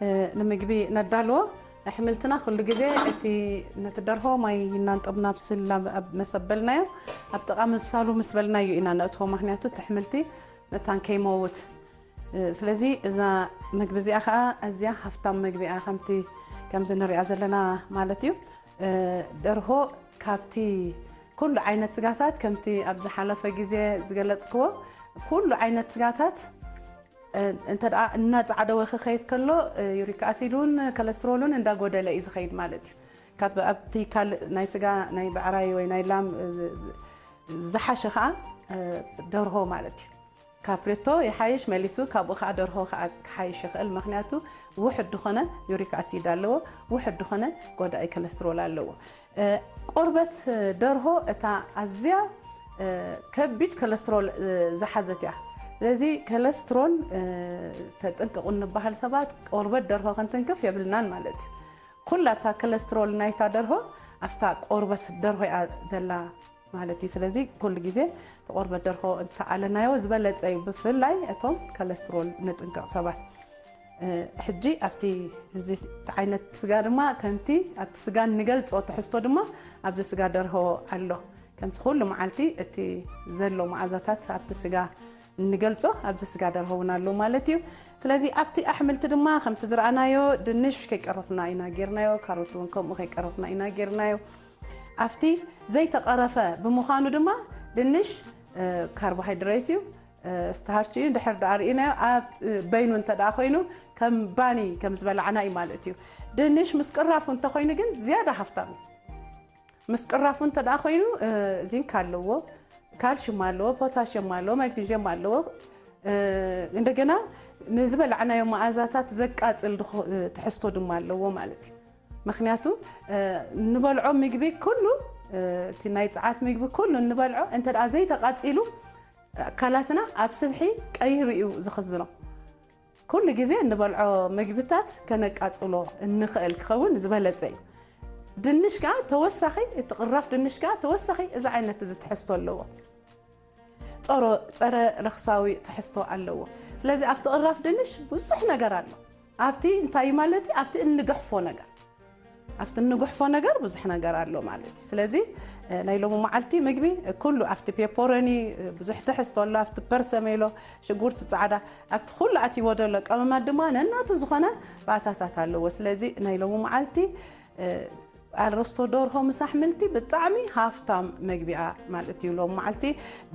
እ፣ ንምግቢ ነዳልዎ። ኣሕምልትና ኩሉ ግዜ እቲ ነቲ ደርሆ ማይ እናንጠብና ኣብስል ኣብ፣ ኣብ መሰበልናዮ፣ ኣብ ጥቓ ምብሳሉ ምስ በልናዮ ኢና ነእትዎ። ምኽንያቱ እቲ ኣሕምልቲ መታን ከይመውት። እ፣ ስለዚ እዛ መግቢ እዚኣ ኸኣ ኣዝያ ሃፍታም መግቢ እያ፣ ከምቲ፣ ከምዚ ንሪኣ ዘለና ማለት እዩ። እ፣ ደርሆ ካብቲ ኩሉ ዓይነት ስጋታት፣ ከምቲ ኣብ ዝሓለፈ ግዜ ዝገለጽክዎ፣ ኩሉ ዓይነት ስጋታት፣ እ፣ እንተ ደኣ እናጻዕደወ ክኸይድ ከሎ፣ እ፣ ዩሪክ ኣሲድ እውን ኮለስትሮል እውን እንዳጎደለ እዩ ዝኸይድ ማለት እዩ። ካብ ኣብቲ ካልእ ናይ ስጋ ናይ ብዕራይ ወይ ናይ ላም ዝሓሸ ከዓ ደርሆ ማለት እዩ። ካፕሬቶ ይሓይሽ መሊሱ፣ ካብኡ ከዓ ደርሆ ከዓ ክሓይሽ ይኽእል። ምክንያቱ ውሕድ ዝኾነ ዩሪክ ኣሲድ ኣለዎ፣ ውሕድ ዝኾነ ጎዳኢ ኮለስትሮል ኣለዎ። ቆርበት ደርሆ እታ ኣዝያ ከቢድ ኮለስትሮል ዝሓዘት እያ። ስለዚ ኮለስትሮል ተጠንቀቑ እንበሃል ሰባት ቆርበት ደርሆ ክንትንክፍ የብልናን ማለት እዩ። ኩላ እታ ኮለስትሮል ናይታ ደርሆ ኣብታ ቆርበት ደርሆ እያ ዘላ ማለት እዩ። ስለዚ ኩሉ ግዜ እቲ ቆርበት ደርሆ እንተኣለናዮ ዝበለጸ እዩ፣ ብፍላይ እቶም ኮለስትሮል ንጥንቀቕ ሰባት። ሕጂ ኣብቲ እዚ ዓይነት ስጋ ድማ ከምቲ ኣብቲ ስጋ እንገልጾ ትሕዝቶ ድማ ኣብዚ ስጋ ደርሆ ኣሎ። ከምቲ ኩሉ መዓልቲ እቲ ዘሎ መኣዛታት ኣብቲ ስጋ እንገልጾ ኣብዚ ስጋ ደርሆ እውን ኣሎ ማለት እዩ። ስለዚ ኣብቲ ኣሕምልቲ ድማ ከምቲ ዝረኣናዮ ድንሽ ከይቀረፍና ኢና ጌርናዮ፣ ካሮት እውን ከምኡ ከይቀረፍና ኢና ጌርናዮ። ኣብቲ ዘይተቐረፈ ብምዃኑ ድማ ድንሽ ካርቦሃይድሬት እዩ፣ ስታርች እዩ። ድሕር ደኣ ርኢናዮ ኣብ በይኑ እንተ ደኣ ኮይኑ ከም ባኒ ከም ዝበላዕና እዩ ማለት እዩ። ድንሽ ምስ ቅራፉ እንተኮይኑ ግን ዝያዳ ሃፍታም እዩ። ምስ ቅራፉ እንተ ደኣ ኮይኑ ዚንክ ኣለዎ፣ ካልሽም ኣለዎ፣ ፖታሽም ኣለዎ፣ ማግኒዥየም ኣለዎ። እንደገና ንዝበላዕናዮ መኣዛታት ዘቃጽል ትሕዝቶ ድማ ኣለዎ ማለት እዩ። ምክንያቱ እንበልዖ ምግቢ ኩሉ እቲ ናይ ጸዓት ምግቢ ኩሉ እንበልዖ እንተ ደኣ ዘይተቃጺሉ ኣካላትና ኣብ ስብሒ ቀይሩ እዩ ዝኽዝኖ። ኩሉ ግዜ እንበልዖ ምግብታት ከነቃጽሎ እንኽእል ክኸውን ዝበለጸ እዩ። ድንሽ ከኣ ተወሳኺ፣ እቲ ቅራፍ ድንሽ ከኣ ተወሳኺ እዚ ዓይነት እዚ ትሕዝቶ ኣለዎ። ጸሮ-፣ ጸረ ረኽሳዊ ትሕዝቶ ኣለዎ። ስለዚ ኣብቲ ቅራፍ ድንሽ ብዙሕ ነገር ኣሎ። ኣብቲ እንታይ ማለት እዩ? ኣብቲ እንግሕፎ ነገር። ኣብቲ እንጉሕፎ ነገር ብዙሕ ነገር ኣሎ ማለት እዩ። ስለዚ ናይ ሎሚ መዓልቲ ምግቢ ኩሉ ኣብቲ ፔፖሮኒ ብዙሕ ትሕዝቶ ኣሎ፣ ኣብቲ ፐርሰሜሎ፣ ሽጉርቲ ጻዕዳ፣ ኣብቲ ኩሉ ኣትይዎ ዘሎ ቀመማት ድማ ነናቱ ዝኾነ ባእታታት ኣለዎ። ስለዚ ናይ ሎሚ መዓልቲ ኣረስቶ ደርሆ ምስ ኣሕምልቲ ብጣዕሚ ሃፍታም መግቢኣ ማለት እዩ። ሎሚ መዓልቲ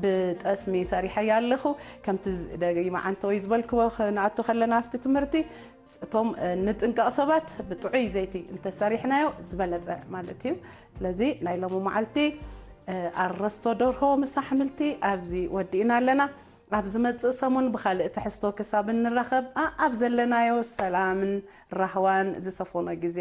ብጠስሚ ሰሪሐያ ኣለኹ። ከምቲ ደጊመ ዓንተወይ ዝበልክዎ፣ ንኣቱ ከለና ኣብቲ ትምህርቲ እቶም ንጥንቀቕ ሰባት ብጥዑይ ዘይቲ እንተሰሪሕናዮ ዝበለጸ ማለት እዩ። ስለዚ ናይ ሎሚ መዓልቲ ኣረስቶ ደርሆ ምስ ኣሕምልቲ ኣብዚ ወዲእና ኣለና። ኣብ ዝመጽእ ሰሙን ብኻልእ ትሕዝቶ ክሳብ እንራኸብ፣ ኣብ ዘለናዮ ሰላምን ራህዋን ዝሰፈኖ ግዜ